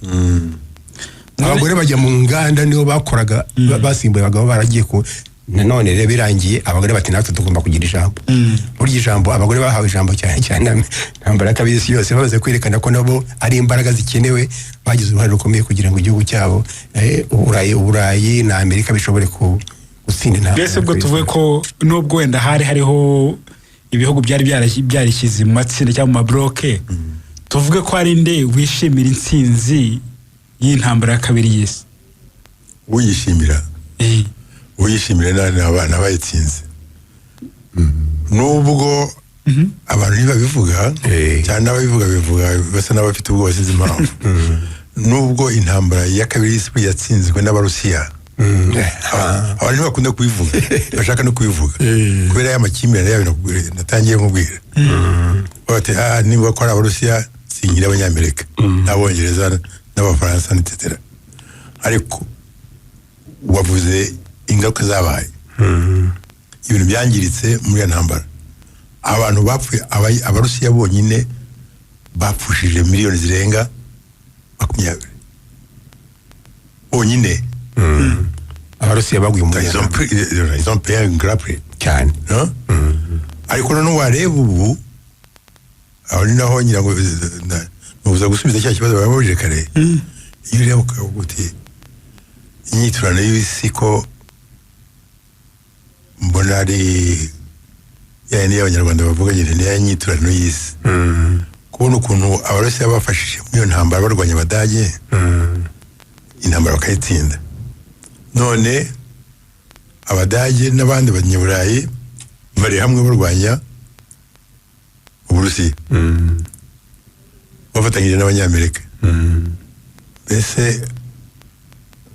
abagore bajya mu nganda, nibo bakoraga, basimbuye abagabo baragiye ku. Nanone rero birangiye abagore bati: "Natwe tugomba kugira ijambo." Burya ijambo, abagore bahawe ijambo cyane cyane intambara ya kabiri y'isi yose, bamaze kwerekana ko nabo ari imbaraga zikenewe. Bagize uruhare rukomeye kugira ngo igihugu cyabo, Uburayi na Amerika bishobore gutsinda intambara. Mbese ubwo tuvuge ko nubwo wenda hari hariho ibihugu byari byarishyize mu matsinda cyangwa mu ma blocs, tuvuge ko hari nde wishimira intsinzi y'intambara ya kabiri y'isi? Uyishimira? Uyishimira ni abana bayitsinze, nubwo abantu ntibabivuga cyane. N'ababivuga bivuga basa n'abafite ubwoba, sinzi impamvu. Nubwo intambara ya kabiri y'isi yatsinzwe n'Abarusiya, abantu ntibakunda kubivuga, bashaka no kubivuga kubera ya makimbirane yayo natangiye nkubwira. Bati: "Ah, niba ko ari Abarusiya, singira Abanyamerika n'Abongereza n'Abafaransa, etc." Ariko wavuze ingaruka zabaye, ibintu byangiritse muri iyo ntambara, abantu bapfuye. Abarusiya bonyine bapfushije miliyoni zirenga 20 bonyine. Abarusiya baguye mu Ils ont payé un grand prix. Cyane. No? Ariko noneho wareba ubu, aho ni naho ngira ngo nubuza gusubiza cya kibazo bamubajije kare. Iyo ureba ukavuga uti: "Inyiturano y'isi ko mbona ari ya yindi y'Abanyarwanda bavuga nyine, ni ya nyiturano y'isi," kubona ukuntu Abarusiya bafashije muri iyo ntambara barwanya Abadage, intambara bakayitsinda, none Abadage n'abandi Banyaburayi bari hamwe barwanya Uburusiya bafatanyije n'Abanyamerika, mbese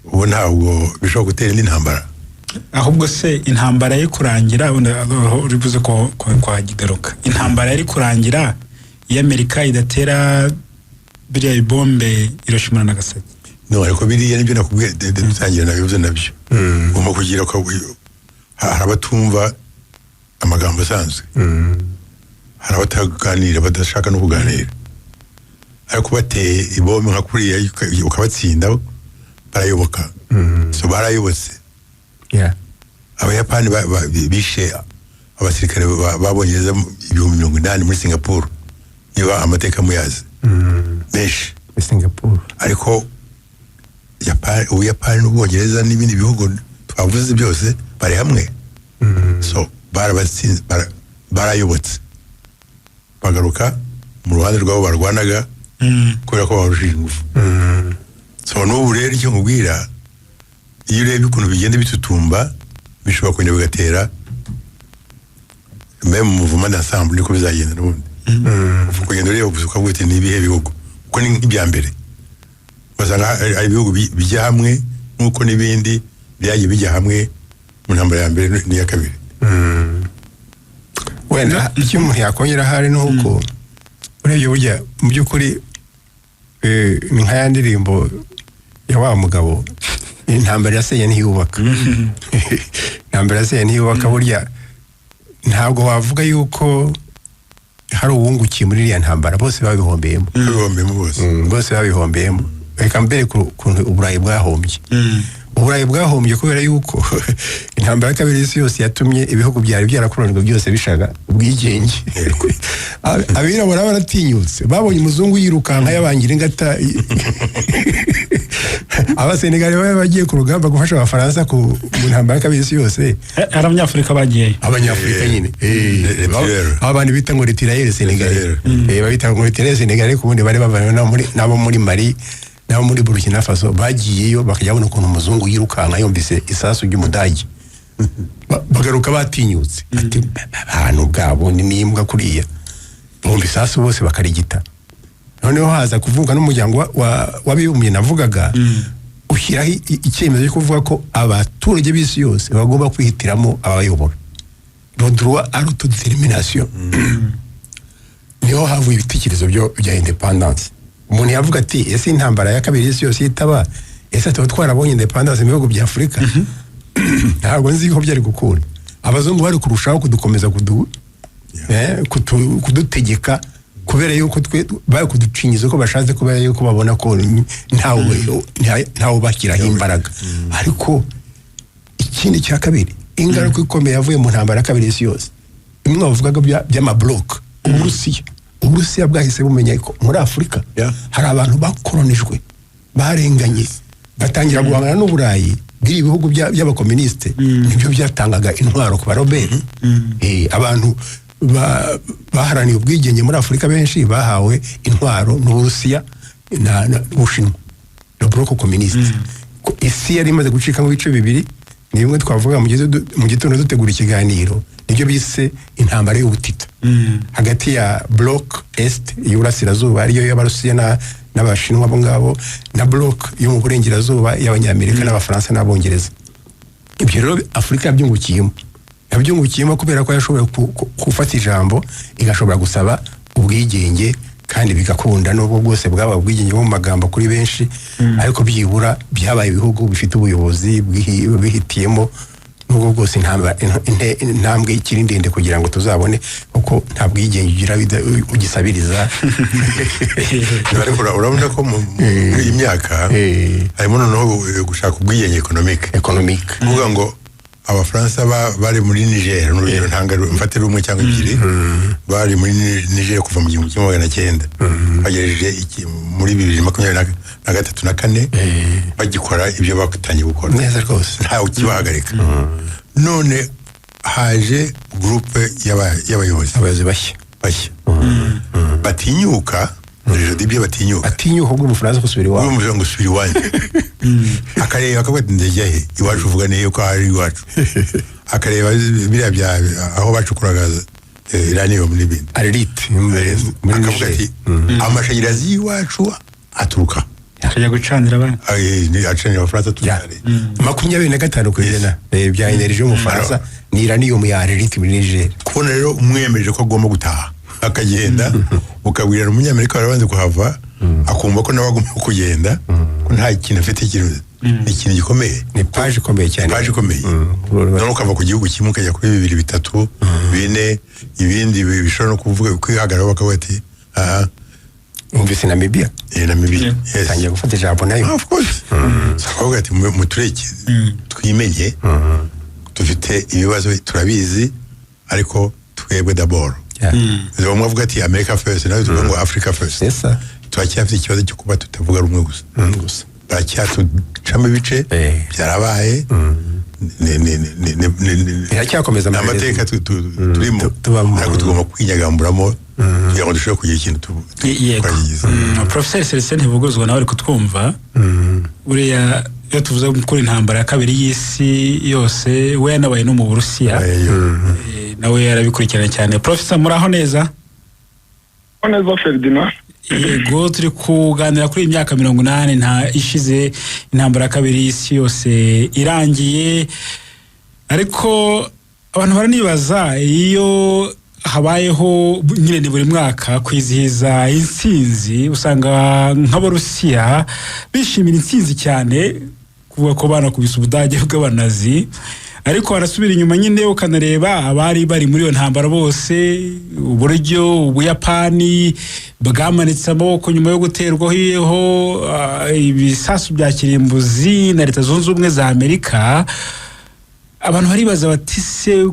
ubu ntabwo bishobora gutera indi ntambara? Ahubwo se intambara yari kurangira, wenda aho uri buze ko kuhagigaruka, intambara yari kurangira iyo Amerika idatera biriya bibombe Hiroshima na Nagasaki? No, ariko biriya nibyo nakubwiye dutangira, nabivuze nabyo. Ugomba kugira hari abatumva amagambo asanzwe, hari abataganira, badashaka no kuganira, ariko bateye ibombe nka kuriya ukabatsinda, barayoboka. So barayobotse. Abayapani bishe abasirikare b'Abongereza 80,000 muri Singapore, niba amateka muyazi, benshi. Singapore. Ariko Ubuyapani n'Ubwongereza n'ibindi bihugu twavuze byose bari hamwe, so barabatsinze, barayobotse, bagaruka mu ruhande rwabo barwanaga kubera ko barushije ingufu. So n'ubu rero icyo nkubwira, iyo urebye ukuntu bigenda bitutumba, bishobora kongera bigatera même mouvement d'ensemble. Niko bizagenda n'ubundi. Upfa kugenda ureba gusa ukavuga uti: "Ni ibihe bihugu?" Kuko ni nk'ibya mbere. Ugasanga hari ibihugu bijya hamwe, nk'uko n'ibindi byagiye bijya hamwe mu ntambara ya mbere n'iya kabiri. Wenda icyo umuntu yakongera ahari ni uko urebye burya mu by'ukuri ni nka ya ndirimbo ya wa mugabo, intambara irasenya ntiyubaka, intambara irasenya ntiyubaka. Burya ntabwo wavuga yuko hari uwungukiye muri iriya ntambara, bose babihombeyemo. Babihombeyemo bose. Bose babihombeyemo. Reka mbere ukuntu Uburayi bwahombye. Uburayi bwahombye kubera yuko intambara ya kabiri y'isi yose yatumye ibihugu byari byarakoronijwe byose bishaka ubwigenge. Abirabura baratinyutse, babonye umuzungu yirukanka yabangira ingata. Abasenegali bari bagiye ku rugamba gufasha Abafaransa mu ntambara ya kabiri y'isi yose. Hari Abanyafurika bagiyeyo. Abanyafurika nyine. Les tirailleurs. Abo bantu bita ngo les tirailleurs sénégalais. Les Babita ngo les tirailleurs sénégalais, ku bundi bari bavanywe n'abo muri Mali n'abo muri Burkina Faso. Bagiyeyo bakajya babona ukuntu umuzungu yirukanka yumvise isasu ry'Umudage. Bagaruka batinyutse, ati abantu bwabo ni n'imbwa kuriya bumva isasu bose bakarigita. Noneho haza kuvuga n'Umuryango w'Abibumbye navugaga, ushyiraho icyemezo cyo kuvuga ko abaturage b'isi yose bagomba kwihitiramo ababayobora, le droit à l'autodétermination. Niho havuye ibitekerezo byo bya indépendance. Umuntu yavuga ati: ese intambara ya kabiri y'isi yose itaba, ese tuba twarabonye indépendance mu bihugu bya Afurika? Ntabwo nzi ko byari gukunda. Abazungu bari kurushaho kudukomeza kudutegeka, kubera yuko twe bari kuducinyiza uko bashatse, kubera yuko babona ko ntawe bashyiraho imbaraga. Ariko ikindi cya kabiri, ingaruka ikomeye yavuye mu ntambara ya kabiri y'isi yose, imwe bavugaga by'amabloc, Uburusiya bwahise bumenya ko muri Afurika hari abantu bakoronijwe barenganye, batangira guhangana n'Uburayi bw'ibi bihugu by'abakomunisite. Nibyo byatangaga intwaro ku barebelles. Abantu baharaniye ubwigenge muri Afurika benshi bahawe intwaro n'Uburusiya n'Ubushinwa, le bloc communiste. Ko isi yari imaze gucikamo ibice bibiri, ni bimwe twavuga mu gitondo dutegura ikiganiro, nibyo bise intambara y'ubutita hagati ya bloc est y'uburasirazuba, ariyo y'Abarusiya n'Abashinwa abo ngabo, na bloc yo mu burengerazuba y'Abanyamerika n'Abafaransa n'Abongereza. Ibyo rero Afurika yabyungukiyemo kubera ko yashoboye gufata ijambo, igashobora gusaba ubwigenge kandi bigakunda, nubwo bwose bwaba ubwigenge bwo mu magambo kuri benshi, ariko byibura byabaye ibihugu bifite ubuyobozi bihitiyemo, nubwo bwose intambwe ikiri ndende kugira ngo tuzabone, kuko nta bwigenge ugira ugisabiriza. Ariko urabona ko muri iyi myaka harimo noneho gushaka ubwigenge économique. Économique. Kuvuga ngo Abafaransa bari muri Niger, n'urugero ntanga, mfate rumwe cyangwa ebyiri, bari muri Niger kuva mu 1900 bagejeje muri 2023 na kane bagikora ibyo batangiye gukora. Neza rwose. Ntawe ukibahagarika. None haje groupe y'abayobozi. Abayobozi bashya. Bashya batinyuka, je dis bien batinyuka. Atinyuka ubwo Umufaransa gusubira iwabo. Urumva ngo usubira iwanyu, akareba akavuga ati: ndajya he? Iwacu uvuga niyo ko ari iwacu? Akareba biriya bya aho bacukuraga uranium n'ibindi. Arlit muri Akavuga Niger. ati: amashanyarazi y'iwacu aturuka akajya gucanira abana. Acanira Abafaransa tubyare. 25% bya énergie y'Umufaransa ni uranium ya Arlit muri Niger. Kubona rero umwemeje ko agomba gutaha akagenda, ukabwira Umunyamerika warabanze kuhava, akumva ko nawe agomba kugenda, ko nta kintu afite, ikintu ni ikintu gikomeye. Ni page ikomeye cyane. Page ikomeye. Noneho ukava ku gihugu kimwe ukajya kuri bibiri, bitatu, bine, ibindi bishobora no kuvuga kwihagararaho bakavuga ati: aha. Wumvise Namibia? Namibia, yes. Tangiye gufata ijambo nayo. Ah, of course. So akavuga ati: mutureke twimenye, dufite ibibazo turabizi, ariko twebwe d'abord." Bamwe bavuga ati: "America first," nawe tuvuga ngo: "Africa first." C'est ça. Turacyafite ikibazo cyo kuba tutavuga rumwe gusa. Gusa. Baracyatucamo ibice. Byarabaye. Biracyakomeza. Ni Amaherezo. amateka turimo. Tubamo. Ariko tugomba kwinyagamburamo kugira ngo dushobore kugira ikintu Yego. twagize. Professor Celestin Ntibuguzwa nawe ari kutwumva. Buriya iyo tuvuze kuri intambara ya kabiri y'isi yose, we yanabaye no mu Burusiya. Nawe yarabikurikirana cyane. Professor, muraho neza? Neza, Ferdinand. Yego, turi kuganira kuri iyi myaka 80 nta ishize intambara ya kabiri y'isi yose irangiye, ariko abantu baranibaza iyo habayeho nyine ni buri mwaka kwizihiza intsinzi, usanga nk'Abarusiya bishimira intsinzi cyane, kuvuga ko banakubise Ubudage bw'Abanazi, ariko warasubira inyuma nyine ukanareba abari bari muri iyo ntambara bose, uburyo Ubuyapani bwamanitse amaboko nyuma yo guterwaho ibisasu bya kirimbuzi na Leta Zunze Ubumwe za Amerika. Abantu baribaza bati: "Se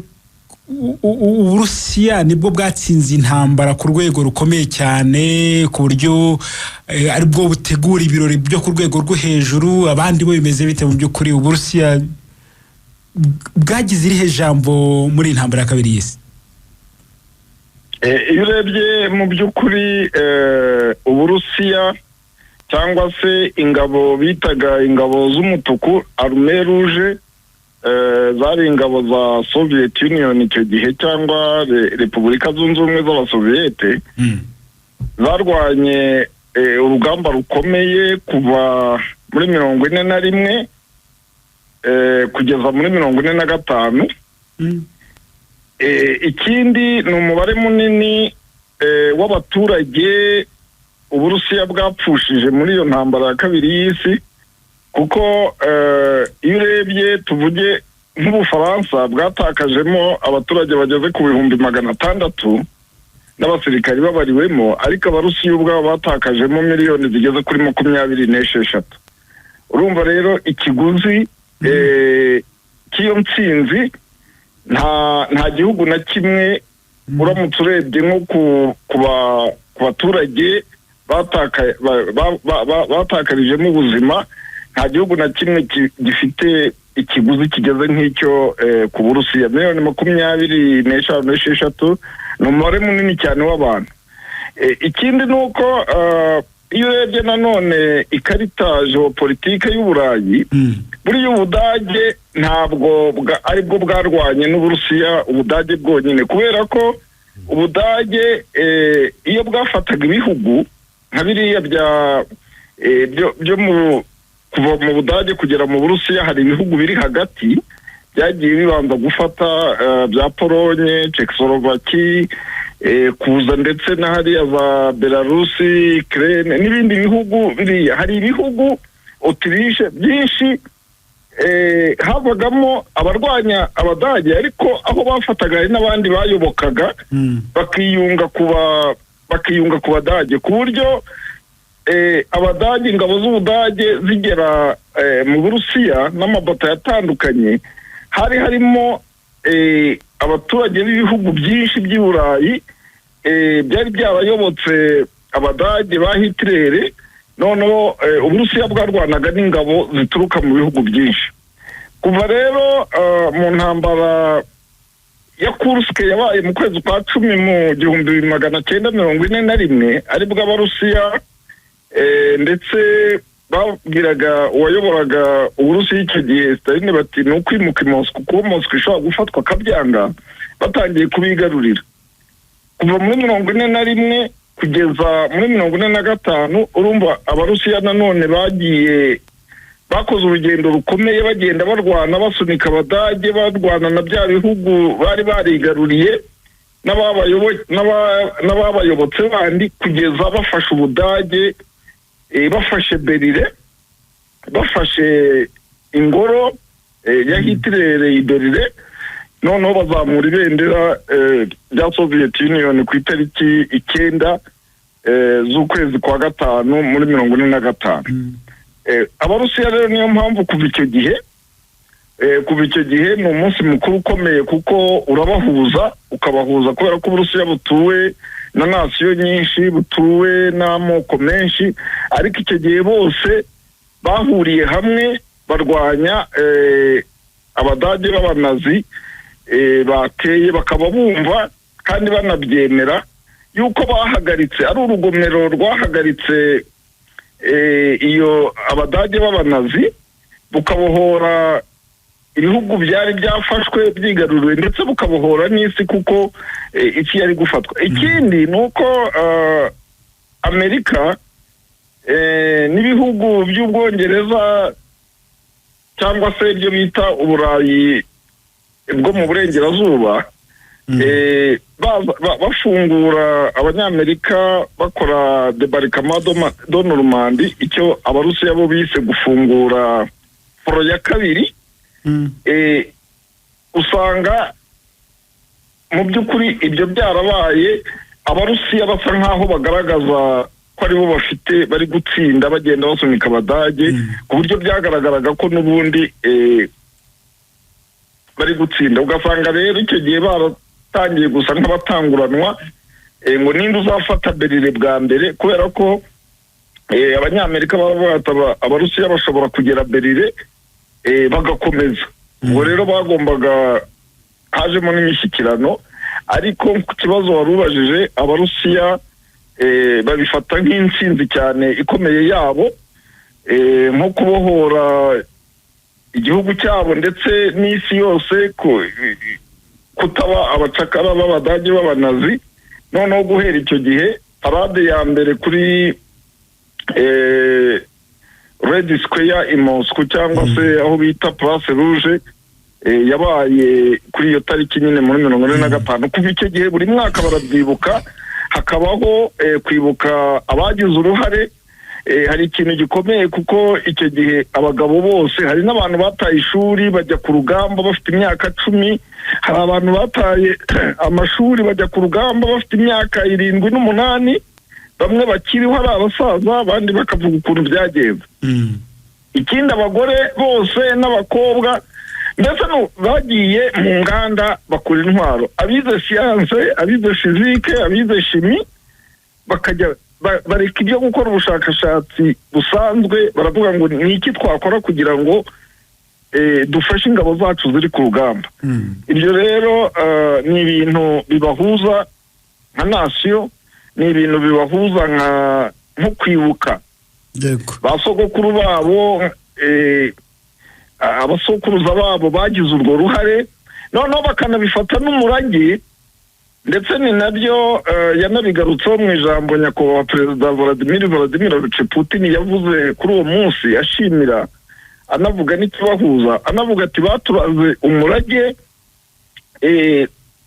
Uburusiya nibwo bwatsinze intambara ku rwego rukomeye cyane, ku buryo aribwo butegura ibirori byo ku rwego rwo hejuru, abandi bo bimeze bite?" Mu by'ukuri Uburusiya bwagize irihe jambo muri iyi ntambara ya kabiri y'isi? Iyo urebye mu by'ukuri, Uburusiya cyangwa se ingabo bitaga ingabo z'umutuku, Armée Rouge, zari ingabo za Soviet Union icyo gihe cyangwa Repubulika Zunze Ubumwe z'Abasoviyete, zarwanye urugamba rukomeye kuva muri 41 kugeza muri 45. Ikindi ni umubare munini w'abaturage Uburusiya bwapfushije muri iyo ntambara ya kabiri y'isi, kuko iyo urebye, tuvuge nk'Ubufaransa bwatakajemo abaturage bageze ku 600,000 n'abasirikari babariwemo, ariko Abarusiya ubwabo batakajemo miliyoni zigeze kuri 26. Urumva rero ikiguzi cy'iyo ntsinzi nta gihugu na kimwe, uramutse urebye nko ku baturage batakarijemo ubuzima, nta gihugu na kimwe gifite ikiguzi kigeze nk'icyo ku Burusiya. Miliyoni 25, 6 ni umubare munini cyane w'abantu. Ikindi ni uko iyo urebye nanone ikarita géopolitique y'Uburayi, buriya Ubudage ntabwo aribwo bwarwanye n'Uburusiya, Ubudage bwonyine, kubera ko Ubudage iyo bwafataga ibihugu nka biriya bya byo mu kuva mu Budage kugera mu Burusiya, hari ibihugu biri hagati byagiye bibanza gufata, bya Polonye, Czechoslovaquie, kuza ndetse na hariya za Belarusi, Ukraine n'ibindi bihugu biriya. Hari ibihugu, Autriche, byinshi, havagamo abarwanya Abadage, ariko aho bafataga hari n'abandi bayobokaga, bakiyunga ku Badage, ku buryo Abadage, ingabo z'Ubudage zigera mu Burusiya n'amabatayo atandukanye, hari harimo abaturage b'ibihugu byinshi by'i Burayi byari byarayobotse Abadage ba Hitler. Noneho Uburusiya bwarwanaga n'ingabo zituruka mu bihugu byinshi. Kuva rero mu ntambara ya Kursk yabaye mu kwezi kwa 10 mu 1941, aribwo Abarusiya ndetse babwiraga uwayoboraga Uburusiya icyo gihe, Staline, bati ni ukwimuka i Moscou kuko Moscou ishobora gufatwa, akabyanga, batangiye kubigarurira. Kuva muri 41 kugeza muri 45, urumva Abarusiya nanone bagiye bakoze urugendo rukomeye, bagenda barwana, basunika Abadage, barwana na bya bihugu bari barigaruriye n'ababayobotse bandi, kugeza bafashe Ubudage, bafashe Berlin, bafashe ingoro ya Hitler i Berlin. Noneho bazamura ibendera rya Soviet Union ku itariki 9 z'ukwezi kwa gatanu muri 45. Abarusiya rero niyo mpamvu kuva icyo gihe ni umunsi mukuru ukomeye, kuko urabahuza, ukabahuza, kubera ko Uburusiya butuwe na nation nyinshi, butuwe n'amoko menshi, ariko icyo gihe bose bahuriye hamwe barwanya Abadage b'Abanazi bateye, bakaba bumva kandi banabyemera yuko bahagaritse, ari urugomero rwahagaritse iyo Abadage b'Abanazi, bukabohora ibihugu byari byafashwe, byigaruriwe, ndetse bukabohora n'isi, kuko isi yari gufatwa. Ikindi ni uko Amerika n'ibihugu by'Ubwongereza cyangwa se ibyo bita Uburayi bwo mu burengerazuba, bafungura Abanyamerika, bakora débarquement de Normandie, icyo Abarusiya bo bise gufungura front ya kabiri. Usanga mu by'ukuri ibyo byarabaye, Abarusiya basa nk'aho bagaragaza ko aribo bafite, bari gutsinda, bagenda basunika Abadage, ku buryo byagaragaraga ko n'ubundi bari gutsinda. Ugasanga rero icyo gihe baratangiye gusa nk'abatanguranwa, ngo ninde uzafata Berlin bwa mbere, kubera ko Abanyamerika baravuga ati Abarusiya bashobora kugera Berlin, bagakomeza. Ubwo rero bagombaga, hajemo n'imishyikirano. Ariko ku kibazo wari ubajije, Abarusiya babifata nk'intsinzi cyane ikomeye yabo, nko kubohora igihugu cyabo ndetse n'isi yose, kutaba abacakara b'Abadage b'Abanazi. Noneho guhera icyo gihe, parade ya mbere kuri Red Square i Moscow, cyangwa se aho bita Place Rouge, yabaye kuri iyo tariki nyine muri 45. Kuva icyo gihe buri mwaka barabyibuka, hakabaho kwibuka abagize uruhare. Hari ikintu gikomeye, kuko icyo gihe abagabo bose, hari n'abantu bataye ishuri bajya ku rugamba bafite imyaka 10, hari abantu bataye amashuri bajya ku rugamba bafite imyaka 7 n'umunani, bamwe bakiriho ari abasaza, abandi bakavuga ukuntu byagenze. Ikindi, abagore bose n'abakobwa mbese bagiye mu nganda bakora intwaro, abize siyanse, abize fizike, abize chimie, bakajya bareka ibyo gukora ubushakashatsi busanzwe, baravuga ngo ni iki twakora kugira ngo dufashe ingabo zacu ziri ku rugamba. Ibyo rero ni ibintu bibahuza nka nation, ni ibintu bibahuza nko kwibuka ba sogokuru babo, abasokuruza babo bagize urwo ruhare, noneho bakanabifata n'umurage. Ndetse ni nabyo yanabigarutseho mu ijambo nyakubahwa Perezida Vladimir Vladimirovich Putin yavuze kuri uwo munsi, ashimira, anavuga n'ikibahuza, anavuga ati baturaze umurage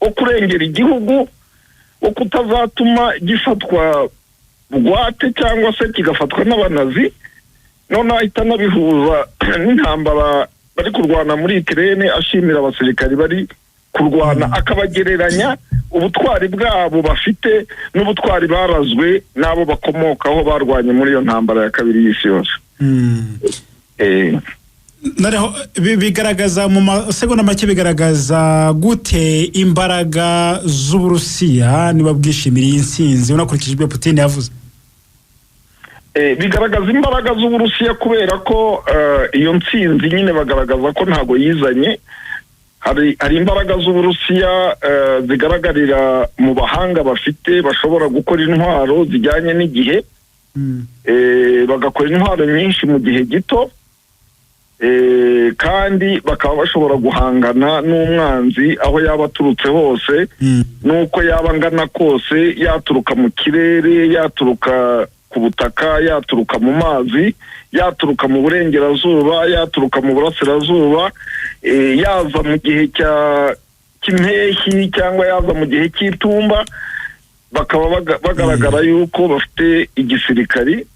wo kurengera igihugu, wo kutazatuma gifatwa bugwate cyangwa se kigafatwa n'Abanazi. Noneho ahita anabihuza n'intambara bari kurwana muri Ukraine, ashimira abasirikari bari kurwana, akabagereranya ubutwari bwabo bafite n'ubutwari barazwe n'abo bakomokaho barwanye muri iyo ntambara ya kabiri y'isi yose. Noneho bigaragaza mu masegonda make, bigaragaza gute imbaraga z'Uburusiya niba bwishimira iyi nsinzi, unakurikije ibyo Putin yavuze? Bigaragaza imbaraga z'Uburusiya kubera ko iyo ntsinzi nyine bagaragaza ko ntago yizanye. Hari imbaraga z'Uburusiya zigaragarira mu bahanga bafite, bashobora gukora intwaro zijyanye n'igihe, bagakora intwaro nyinshi mu gihe gito, kandi bakaba bashobora guhangana n'umwanzi aho yaba aturutse hose n'uko yaba angana kose, yaturuka mu kirere, yaturuka ku butaka, yaturuka mu mazi, yaturuka mu burengerazuba, yaturuka mu burasirazuba, yaza mu gihe cy'impeshyi cyangwa yaza mu gihe cy'itumba. Bakaba bagaragara yuko bafite igisirikari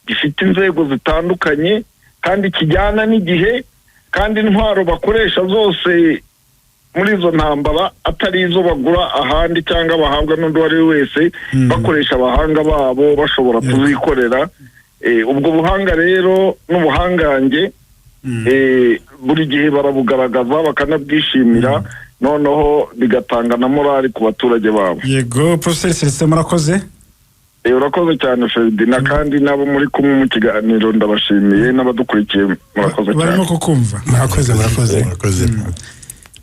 gifite inzego zitandukanye kandi kijyana n'igihe, kandi intwaro bakoresha zose muri izo ntambara atari izo bagura ahandi cyangwa bahabwa n'undi uwo ari we wese, bakoresha abahanga babo, bashobora kuzikorera. Ubwo buhanga rero n'ubuhangange, buri gihe barabugaragaza, bakanabwishimira, noneho bigatanga na morale ku baturage babo. Yego, Profeseri Celestin, murakoze. Urakoze cyane, Ferdinand, kandi n'abo muri kumwe mu kiganiro ndabashimiye, n'abadukurikiye murakoze cyane. Barimo kukumva. Murakoze, murakoze. Murakoze.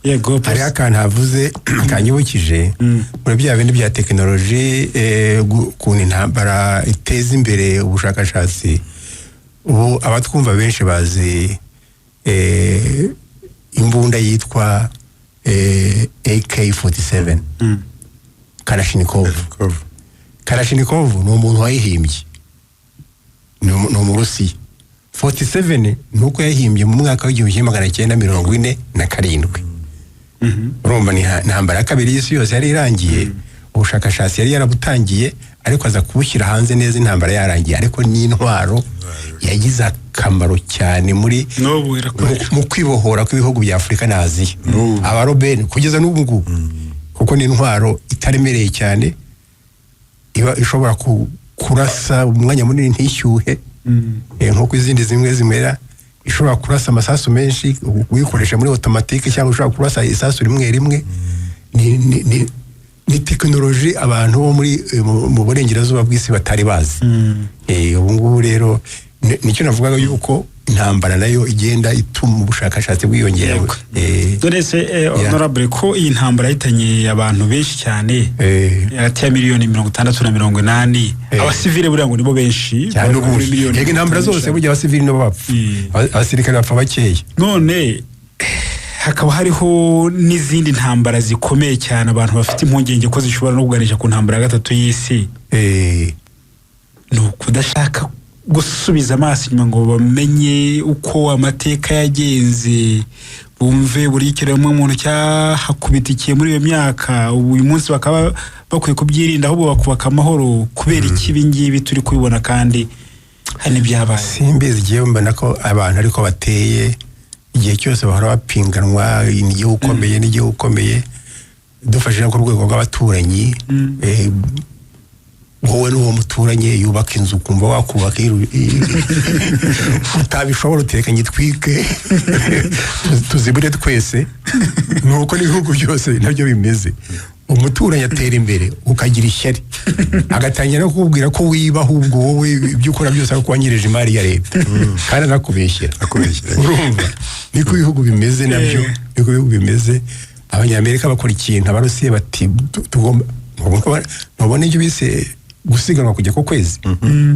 Yego. Hariho akantu havuze kanyibukije muri bya bindi bya tekinoloji, ukuntu intambara iteza imbere ubushakashatsi. Ubu abatwumva benshi bazi imbunda yitwa AK-47 Kalashnikov. Kalashnikov ni umuntu wayihimbye, ni Umurusiya. 47 ni uko yahimbye mu mwaka w'1947. Urumva ni intambara ya kabiri y'isi yose yari irangiye, ubushakashatsi yari yarabutangiye, ariko aza kubushyira hanze neza intambara yarangiye. Ariko ni intwaro yagize akamaro cyane muri N'ubu irakoreshwa. mu kwibohora kw'ibihugu bya Afurika na Aziya, abarobeni kugeza n'ubu ngubu, kuko ni intwaro itaremereye cyane, iba ishobora kurasa umwanya munini ntishyuhe nk'uko izindi zimwe zimera, ishobora kurasa amasasu menshi uyikoresha muri automatique, cyangwa ushobora kurasa isasu rimwe rimwe. Ni tekinoloji abantu bo muri mu burengerazuba bw'isi batari bazi. Ubu ngubu rero nicyo navugaga yuko intambara nayo igenda ituma ubushakashatsi bwiyongera. Yego. Dore se honorable, ko iyi ntambara yahitanye abantu benshi cyane, hagati ya miliyoni 60 na 80, abasivile buriya ngo nibo benshi, cyane bari kuri ubundi miliyoni yego, intambara zose burya abasivili nibo bapfa. Abasirikare bapfa bakeya. None hakaba hariho n'izindi ntambara zikomeye cyane, abantu bafite impungenge ko zishobora no kuganisha ku ntambara ya gatatu y'isi. Ni ukudashaka gusubiza amaso inyuma ngo bamenye uko amateka yagenze, bumve buri kiremwamuntu cyahakubitikiye muri iyo myaka, ubu uyu munsi bakaba bakwiye kubyirinda, ahubwo bakubaka amahoro. Kubera iki ibi ngibi turi kubibona kandi hari n'ibyabaye? Simbizi, igihe mbona ko abantu ariko bateye, igihe cyose bahora bapinganwa n'igihugu ukomeye n'igihugu ukomeye. Dufashe no ku rwego rw'abaturanyi, wowe n'uwo muturanye yubaka inzu, ukumva wakubaka, utabishobora uteka ngitwike tuzibure twese. Nuko n'ibihugu byose nabyo bimeze. Umuturanyi atera imbere ukagira ishyari, agatangira no kukubwira ko wiba, ahubwo wowe ibyo ukora byose ari uko wanyirije imari ya leta, kandi anakubeshyera. Akubeshyera. Urumva niko ibihugu bimeze nabyo. Niko ibihugu bimeze. Abanyamerika bakora ikintu, Abarusiya bati tugomba. Ntubona ibyo bise gusiganwa kujya ku kwezi?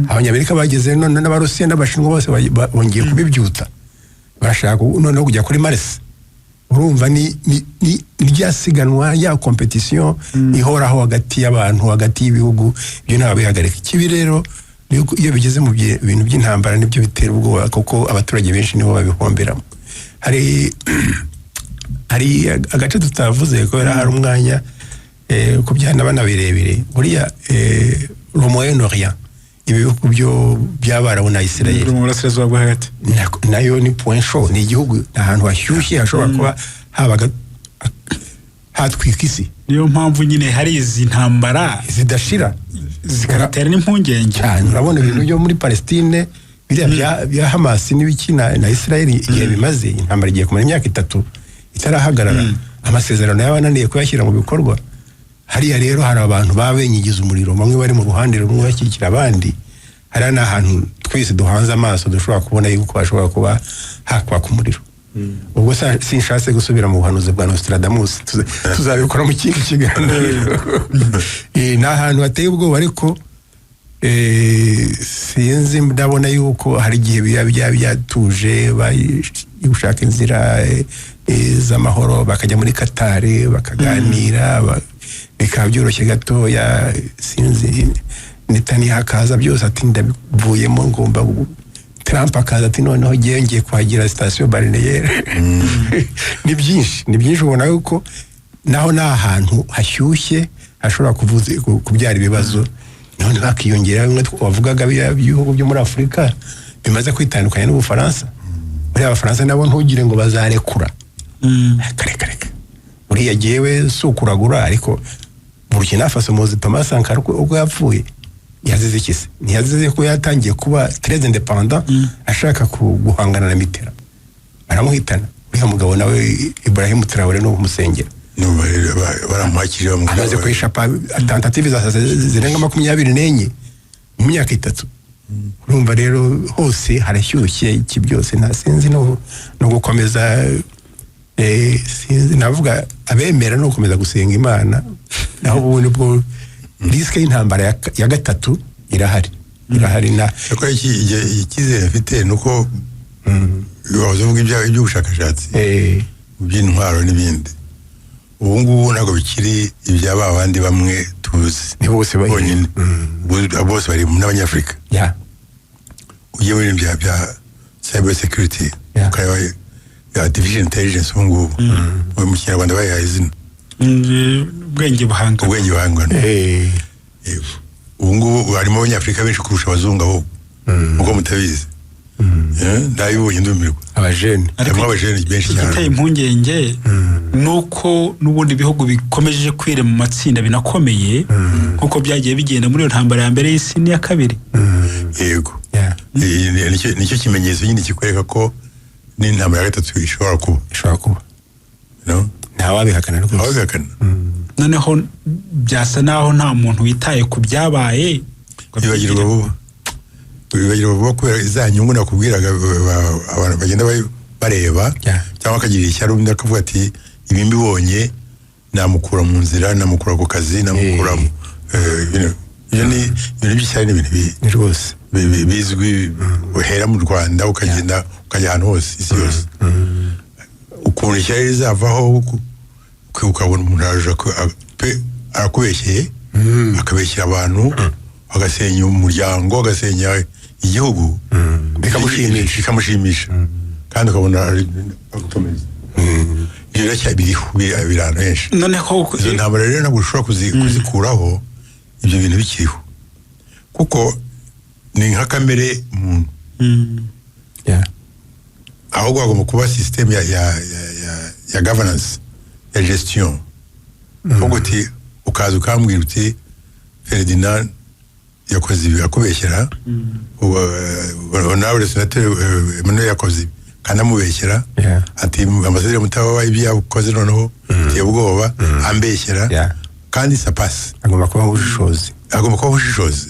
Abanyamerika bageze none n'Abarusiya n'Abashinwa bose bongeye kubibyutsa, barashaka noneho kujya kuri Mars. Urumva ni rya siganwa, ya compétition ihoraho hagati y'abantu, hagati y'ibihugu. Ibyo ntabwo bihagarika. Ikibi rero ni uko iyo bigeze mu bintu by'intambara, nibyo bitera ubwoba, kuko abaturage benshi nibo babihomberamo. Hari agace tutavuze kubera hari umwanya, ku byana birebire buriya, le Moyen-Orient, ibihugu byo by'Abarabu na Israel. Mu burasirazuba bwo hagati. Nayo ni point chaud, ni igihugu, ni ahantu hashyushye hashobora kuba habaga hatwika isi. Niyo mpamvu nyine hari izi ntambara zidashira, zikanatera n'impungenge. Cyane. Urabona ibintu byo muri Palestine biriya bya Hamas n'ibiki na Israel, igihe bimaze, intambara igiye kumara imyaka 3 itarahagarara, amasezerano yabananiye kuyashyira mu bikorwa. Hariya rero hari abantu babenyigiza umuriro, bamwe bari mu ruhande rumwe bashyigikira abandi. Hariya ni ahantu twese duhanze amaso, dushobora kubona yuko hashobora kuba hakwaka umuriro. Ubwo sinshatse gusubira mu buhanuzi bwa Nostradamus, tuzabikora mu kindi kiganiro. Ni ahantu hateye ubwoba, ariko sinzi, ndabona yuko hari igihe biba byatuje, gushaka inzira z'amahoro, bakajya muri Katari bakaganira, bikaba byoroshye gatoya. Sinzi, Netanyahu akaza byose ati ndabivuyemo ngomba Trump akaza ati noneho ngiye kuhagira station balnéaire. Ni byinshi, ni byinshi. Ubona yuko naho ni ahantu hashyushye hashobora kubyara ibibazo. None hakiyongera bimwe wavugaga by'ibihugu byo muri Afurika bimaze kwitandukanya n'Ubufaransa. Buriya Abafaransa nabo ntugire ngo bazarekura. Kare kare kare. Buriya jyewe si ukuragura, ariko Burkina Faso, muzi Thomas Sankara ubwo yapfuye yazize iki se? Ntiyazize ko yatangiye kuba très indépendant, ashaka guhangana na Mitterrand, baramuhitana. Uriya mugabo nawe Ibrahim Traoré ni umusengera. Numva rero baramwakije bamubwira Amaze kwishapa tentatives zirenga 24 mu myaka 3. Urumva rero hose harashyushye, iki byose nta sinzi no gukomeza, sinzi, navuga abemera no gukomeza gusenga Imana. Naho ubundi bwo risque y'intambara ya gatatu irahari, irahari na Ariko icyizere mfite ni uko wahoze uvuga iby'ubushakashatsi by'intwaro n'ibindi, ubu ngubu ntabwo bikiri ibya ba bandi bamwe tuzi. uzi Ni bose bari- bonyine. Bose bari n'Abanyafurika. Ugiye muri ibintu bya cyber security, ukareba ya artificial intelligence, ubu ngubu mu Kinyarwanda bayihaye izina. Ubwenge buhangano. Ubwenge buhangano. Yego. Ubu ngubu harimo Abanyafurika benshi kurusha abazungu ahubwo, nkuko mutabizi. Ndabibonye ndumirwa. Abajene. Ariko Harimo abajene benshi cyane. Igiteye impungenge ni uko n'ubundi ibihugu bikomeje kwirema mu matsinda binakomeye, nk'uko byagiye bigenda muri iyo ntambara ya mbere y'isi n'iya kabiri. Yego. Nicyo kimenyetso nyine kikwereka ko n'intambara ya gatatu ishobora kuba. Ishobora kuba. No? Ntawabihakana rwose. Ntawabihakana. Noneho byasa naho nta muntu witaye ku byabaye. Bibagirwa vuba, bibagirwa vuba kubera za nyungu nakubwiraga, abantu bagenda bareba cyangwa akagira ishyari undi akavuga ati: "Ibi mbibonye namukura mu nzira, namukura ku kazi, namukura mu ibyo ni ibintu by'ishyari, ni ibintu Ni rwose. bizwi, uhera mu Rwanda ukagenda ukajya ahantu hose, isi yose, ukuntu ishyari rizavaho, ukabona umuntu araje arakubeshyeye, akabeshyira abantu, agasenya umuryango, agasenya igihugu. Bikamushimisha. Bikamushimisha, kandi ukabona agukomeza. Ibyo rero biriho, biri ahantu henshi. Noneho Izo ntambara rero ntabwo ushobora kuzikuraho ibyo bintu bikiriho, kuko ni nka kamere muntu. Ahubwo hagomba kuba système ya governance, ya gestion. Ahubwo uti ukaza ukambwira uti: "Ferdinand yakoze ibi akubeshyera," honorable senateri Emmanuel yakoze ibi kandi amubeshyera, ati: "Ambasaderi Mutabawa ibyo yakoze noneho biteye ubwoba, ambeshyera," kandi ça passe. Agomba kubaho ubushishozi. Agomba kubaho ubushishozi,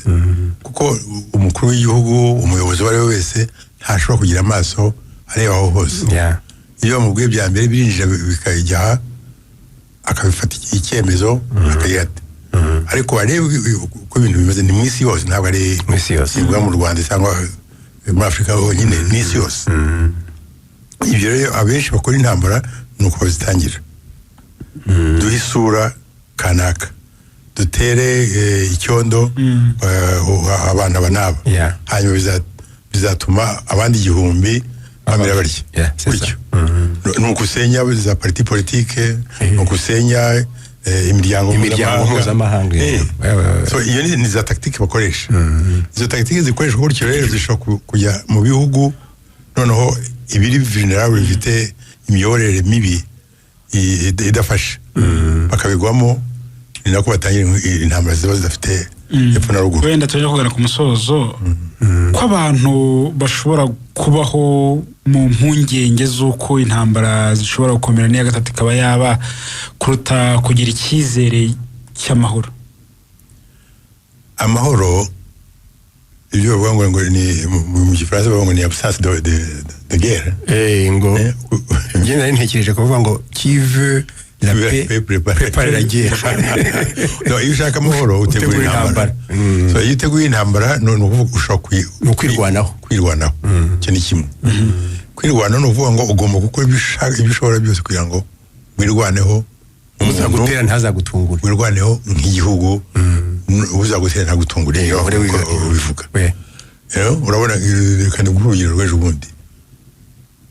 kuko umukuru w'igihugu, umuyobozi uwo ari we wese, ntashobora kugira amaso areba aho hose. Iyo bamubwiye bya mbere birinjira bikajya aha, akabifata icyemezo, akagira ati, ariko warebe uko ibintu bimeze, ni mu isi yose, ntabwo ari Mu isi yose. nibwo mu Rwanda cyangwa muri Afurika honyine, ni isi yose. Ibyo rero abenshi bakora intambara ni uko bazitangira: duhe isura kanaka, dutere icyondo abana aba n'aba, hanyuma bizatuma abandi 1000 bamera barya. Yeah, c'est ça. Gutyo ni ukusenya za parti politique, ni ukusenya imiryango Imiryango mpuzamahanga. Ouais. So iyo ni za tactique bakoresha. Izo tactique zikoreshwa gutyo rero zishobora kujya mu bihugu noneho ibiri vulnerable, bifite imiyoborere mibi idafasha, bakabigwamo. Ni nako batangira intambara ziba zidafite epfo na ruguru. Wenda tujya kugana ku musozo, ko abantu bashobora kubaho mu mpungenge z'uko intambara zishobora gukomera n'iya gatatu ikaba yaba, kuruta kugira icyizere cy'amahoro. Amahoro, ibyo bavuga ngo ni mu Gifaransa bavuga ngo ni absence de guerre. Ngo njye nari ntekereje kuvuga ngo: "Qui veut la paix prépare la guerre." No, iyo ushaka amahoro utegura Utegura intambara. intambara. So iyo uteguye intambara ni ukuvuga ushobora Ni ukwirwanaho. Kwirwanaho, icyo ni kimwe. Kwirwanaho ni ukuvuga ngo ugomba gukora ibyo ushaka, ibyo ushobora byose kugira ngo wirwaneho nk'umuntu, Uzagutera ntazagutungure. wirwaneho nk'igihugu, uzagutera ntagutungure. Uhore uko ubivuga. Rero urabona, reka nguhe urugero rw'ejo bundi.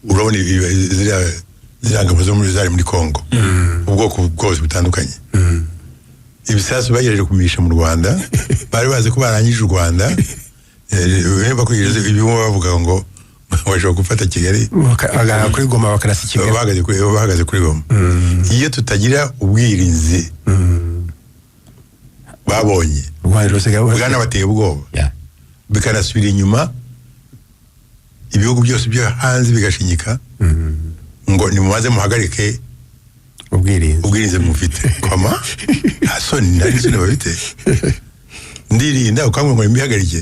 Urabona ziriya ngabo zo muri zari muri Congo, ubwoko bwose butandukanye, ibisasu bagerageje kumisha mu Rwanda, bari bazi ko barangije u Rwanda. Bakurikije ibyo bavuga ngo bashobora gufata Kigali. Bahagarara kuri Goma, bakarasa i Kigali. Bahagaze kuri Goma. Iyo tutagira ubwirinzi babonye, U Rwanda rusigaye bwanabateye ubwoba, bikanasubira inyuma, ibihugu byose byo hanze bigashinyika ngo nimubanze muhagarike ubwirinzi. Ubwirinzi mufite koma, nta soni, nta n'isoni bafite. Ndirinda, ukambwira ngo nimbihagarike,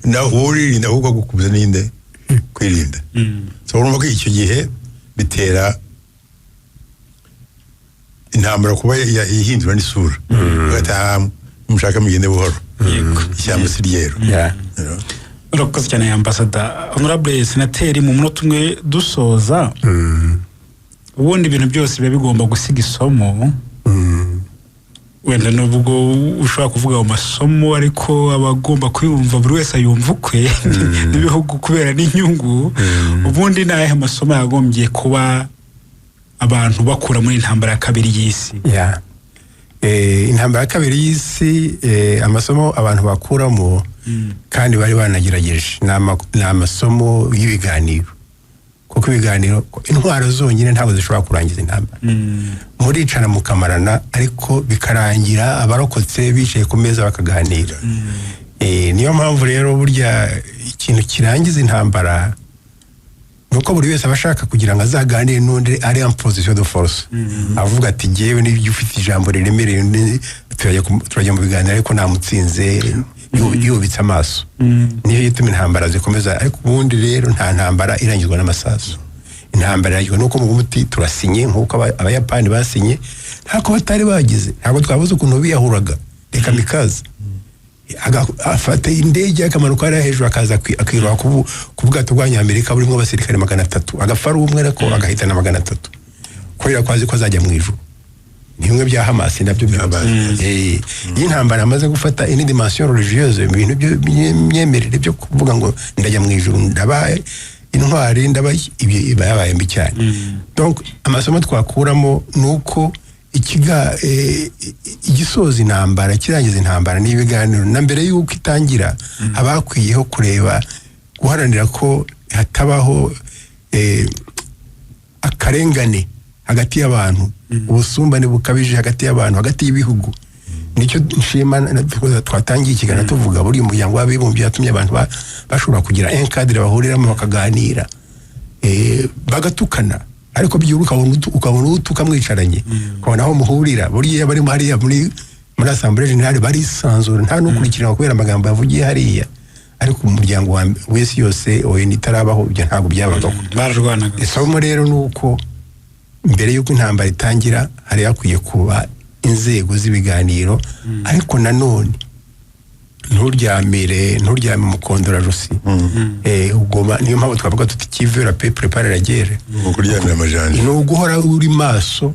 nawe wowe uririnda ahubwo agukubuza ninde kwirinda? So urumva ko icyo gihe bitera intambara kuba ihindura n'isura, ugataha mushaka mugende buhoro, ishyamba si ryeru. You know? Urakoze cyane, ambasada. Honorable senateri, mu munota umwe dusoza, ubundi ibintu byose biba bigomba gusiga isomo. Wenda nubwo ushobora kuvuga mu masomo, ariko abagomba kuyumva buri wese ayumva ukwe n'ibihugu kubera n'inyungu. Ubundi ni ayahe masomo yagombye kuba abantu bakura muri intambara ya kabiri y'isi? Ya. Intambara ya kabiri y'isi, amasomo abantu bakuramo kandi bari banagerageje ni amasomo y'ibiganiro, kuko ibiganiro, intwaro zonyine ntabwo zishobora kurangiza intambara. Muricana mukamarana, ariko bikarangira abarokotse bicaye ku meza bakaganira. Niyo mpamvu rero burya ikintu kirangiza intambara ni uko buri wese aba ashaka kugira ngo azaganire n'undi ari en position de force, avuga ati: "Jyewe n'ibyo ufite ijambo riremereye undi, turajya mu biganiro ariko namutsinze yubitse amaso." Niyo ituma intambara zikomeza. Ariko ubundi rero nta ntambara irangizwa n'amasasu. Intambara irangizwa nuko muvuga muti: "Turasinye," nk'uko Abayapani basinye ntako batari bagize. Ntabwo twabuze ukuntu biyahuraga, reka mikaze afata indege akamanuka hariya hejuru, akaza akiroha ku bwato bw'Abanyamerika burimo abasirikare 300, agapfa ari umwe ariko agahitana 300, kubera ko azi ko azajya mu ijuru. Ni bimwe bya Hamasi nabyo byose. Hamas. Iyo intambara amaze gufata indi dimension religieuse, mu bintu by'imyemerere byo kuvuga ngo ndajya mu ijuru, ndaba intwari, ndaba ibyo, iba yabaye mbi cyane. Donc amasomo twakuramo ni uko igisoza intambara, kirangiza intambara ni ibiganiro. Na mbere y'uko itangira haba hakwiyeho kureba guharanira ko hatabaho akarengane hagati y'abantu, ubusumbane bukabije hagati y'abantu, hagati y'ibihugu. Nicyo nshima twatangiye ikiganiro tuvuga, buriya Umuryango w'Abibumbye yatumye abantu bashobora kugira un cadre bahuriramo bakaganira, bagatukana, ariko byibura ukabona utuka mwicaranye, ukabona aho muhurira. Buriya barimo hariya muri Assemblée Générale barisanzura, nta n'ukurikirana kubera amagambo yavugiye hariya. Ariko umuryango w'isi yose, ONU itarabaho, ibyo ntabwo byabagaho. Bararwanaga. Isomo rero ni uko mbere y'uko intambara itangira hari hakwiye kuba inzego z'ibiganiro. Ariko nanone nturyame umukondorajosi. Ugomba, niyo mpamvu twavuga tuti: "Qui veut la paix prépare la guerre." Ni ukuryamira amajanja. Ni uguhora uri maso.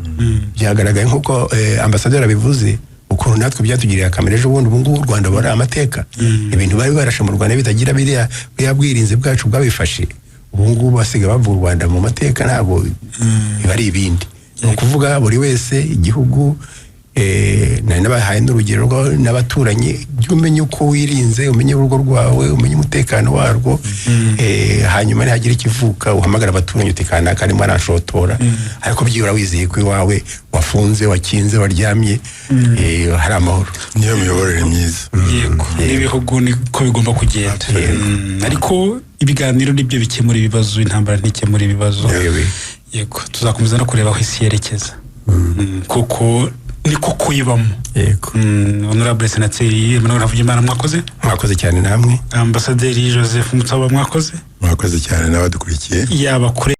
Byagaragaye nk'uko ambasaderi abivuze, ukuntu natwe byatugiriye akamaro ejo bundi. Ubu ngubu u Rwanda bari amateka. Ibintu bari barashe mu Rwanda bitagira biriya bwirinzi bwacu bwabifashe, ubu ngubu basigaye bavuga u Rwanda mu mateka, ntabwo biba ari ibindi. Ni ukuvuga buri wese, igihugu, nari nabahaye n'urugero n'abaturanyi, jya umenya uko wirinze, umenye urugo rwawe, umenye umutekano warwo, hanyuma nihagira ikivuka uhamagara abaturanyi uti: "Kanaka arimo aranshotora," ariko byibura wizeye ko iwawe wafunze, wakinze, waryamye, hari amahoro. Niyo miyoborere myiza. Yego, n'ibihugu niko bigomba kugenda. Ariko ibiganiro nibyo bikemura ibibazo, intambara ntikemura ibibazo. Yewe. Yego, tuzakomeza no kureba aho isi yerekeza, kuko niko kuyibamo. Yego. Honorable senateri Emmanuel Havugimana, mwakoze. Mwakoze cyane namwe. Ambasaderi Joseph Mutaba, mwakoze. Mwakoze cyane n'abadukurikiye. Yaba kure.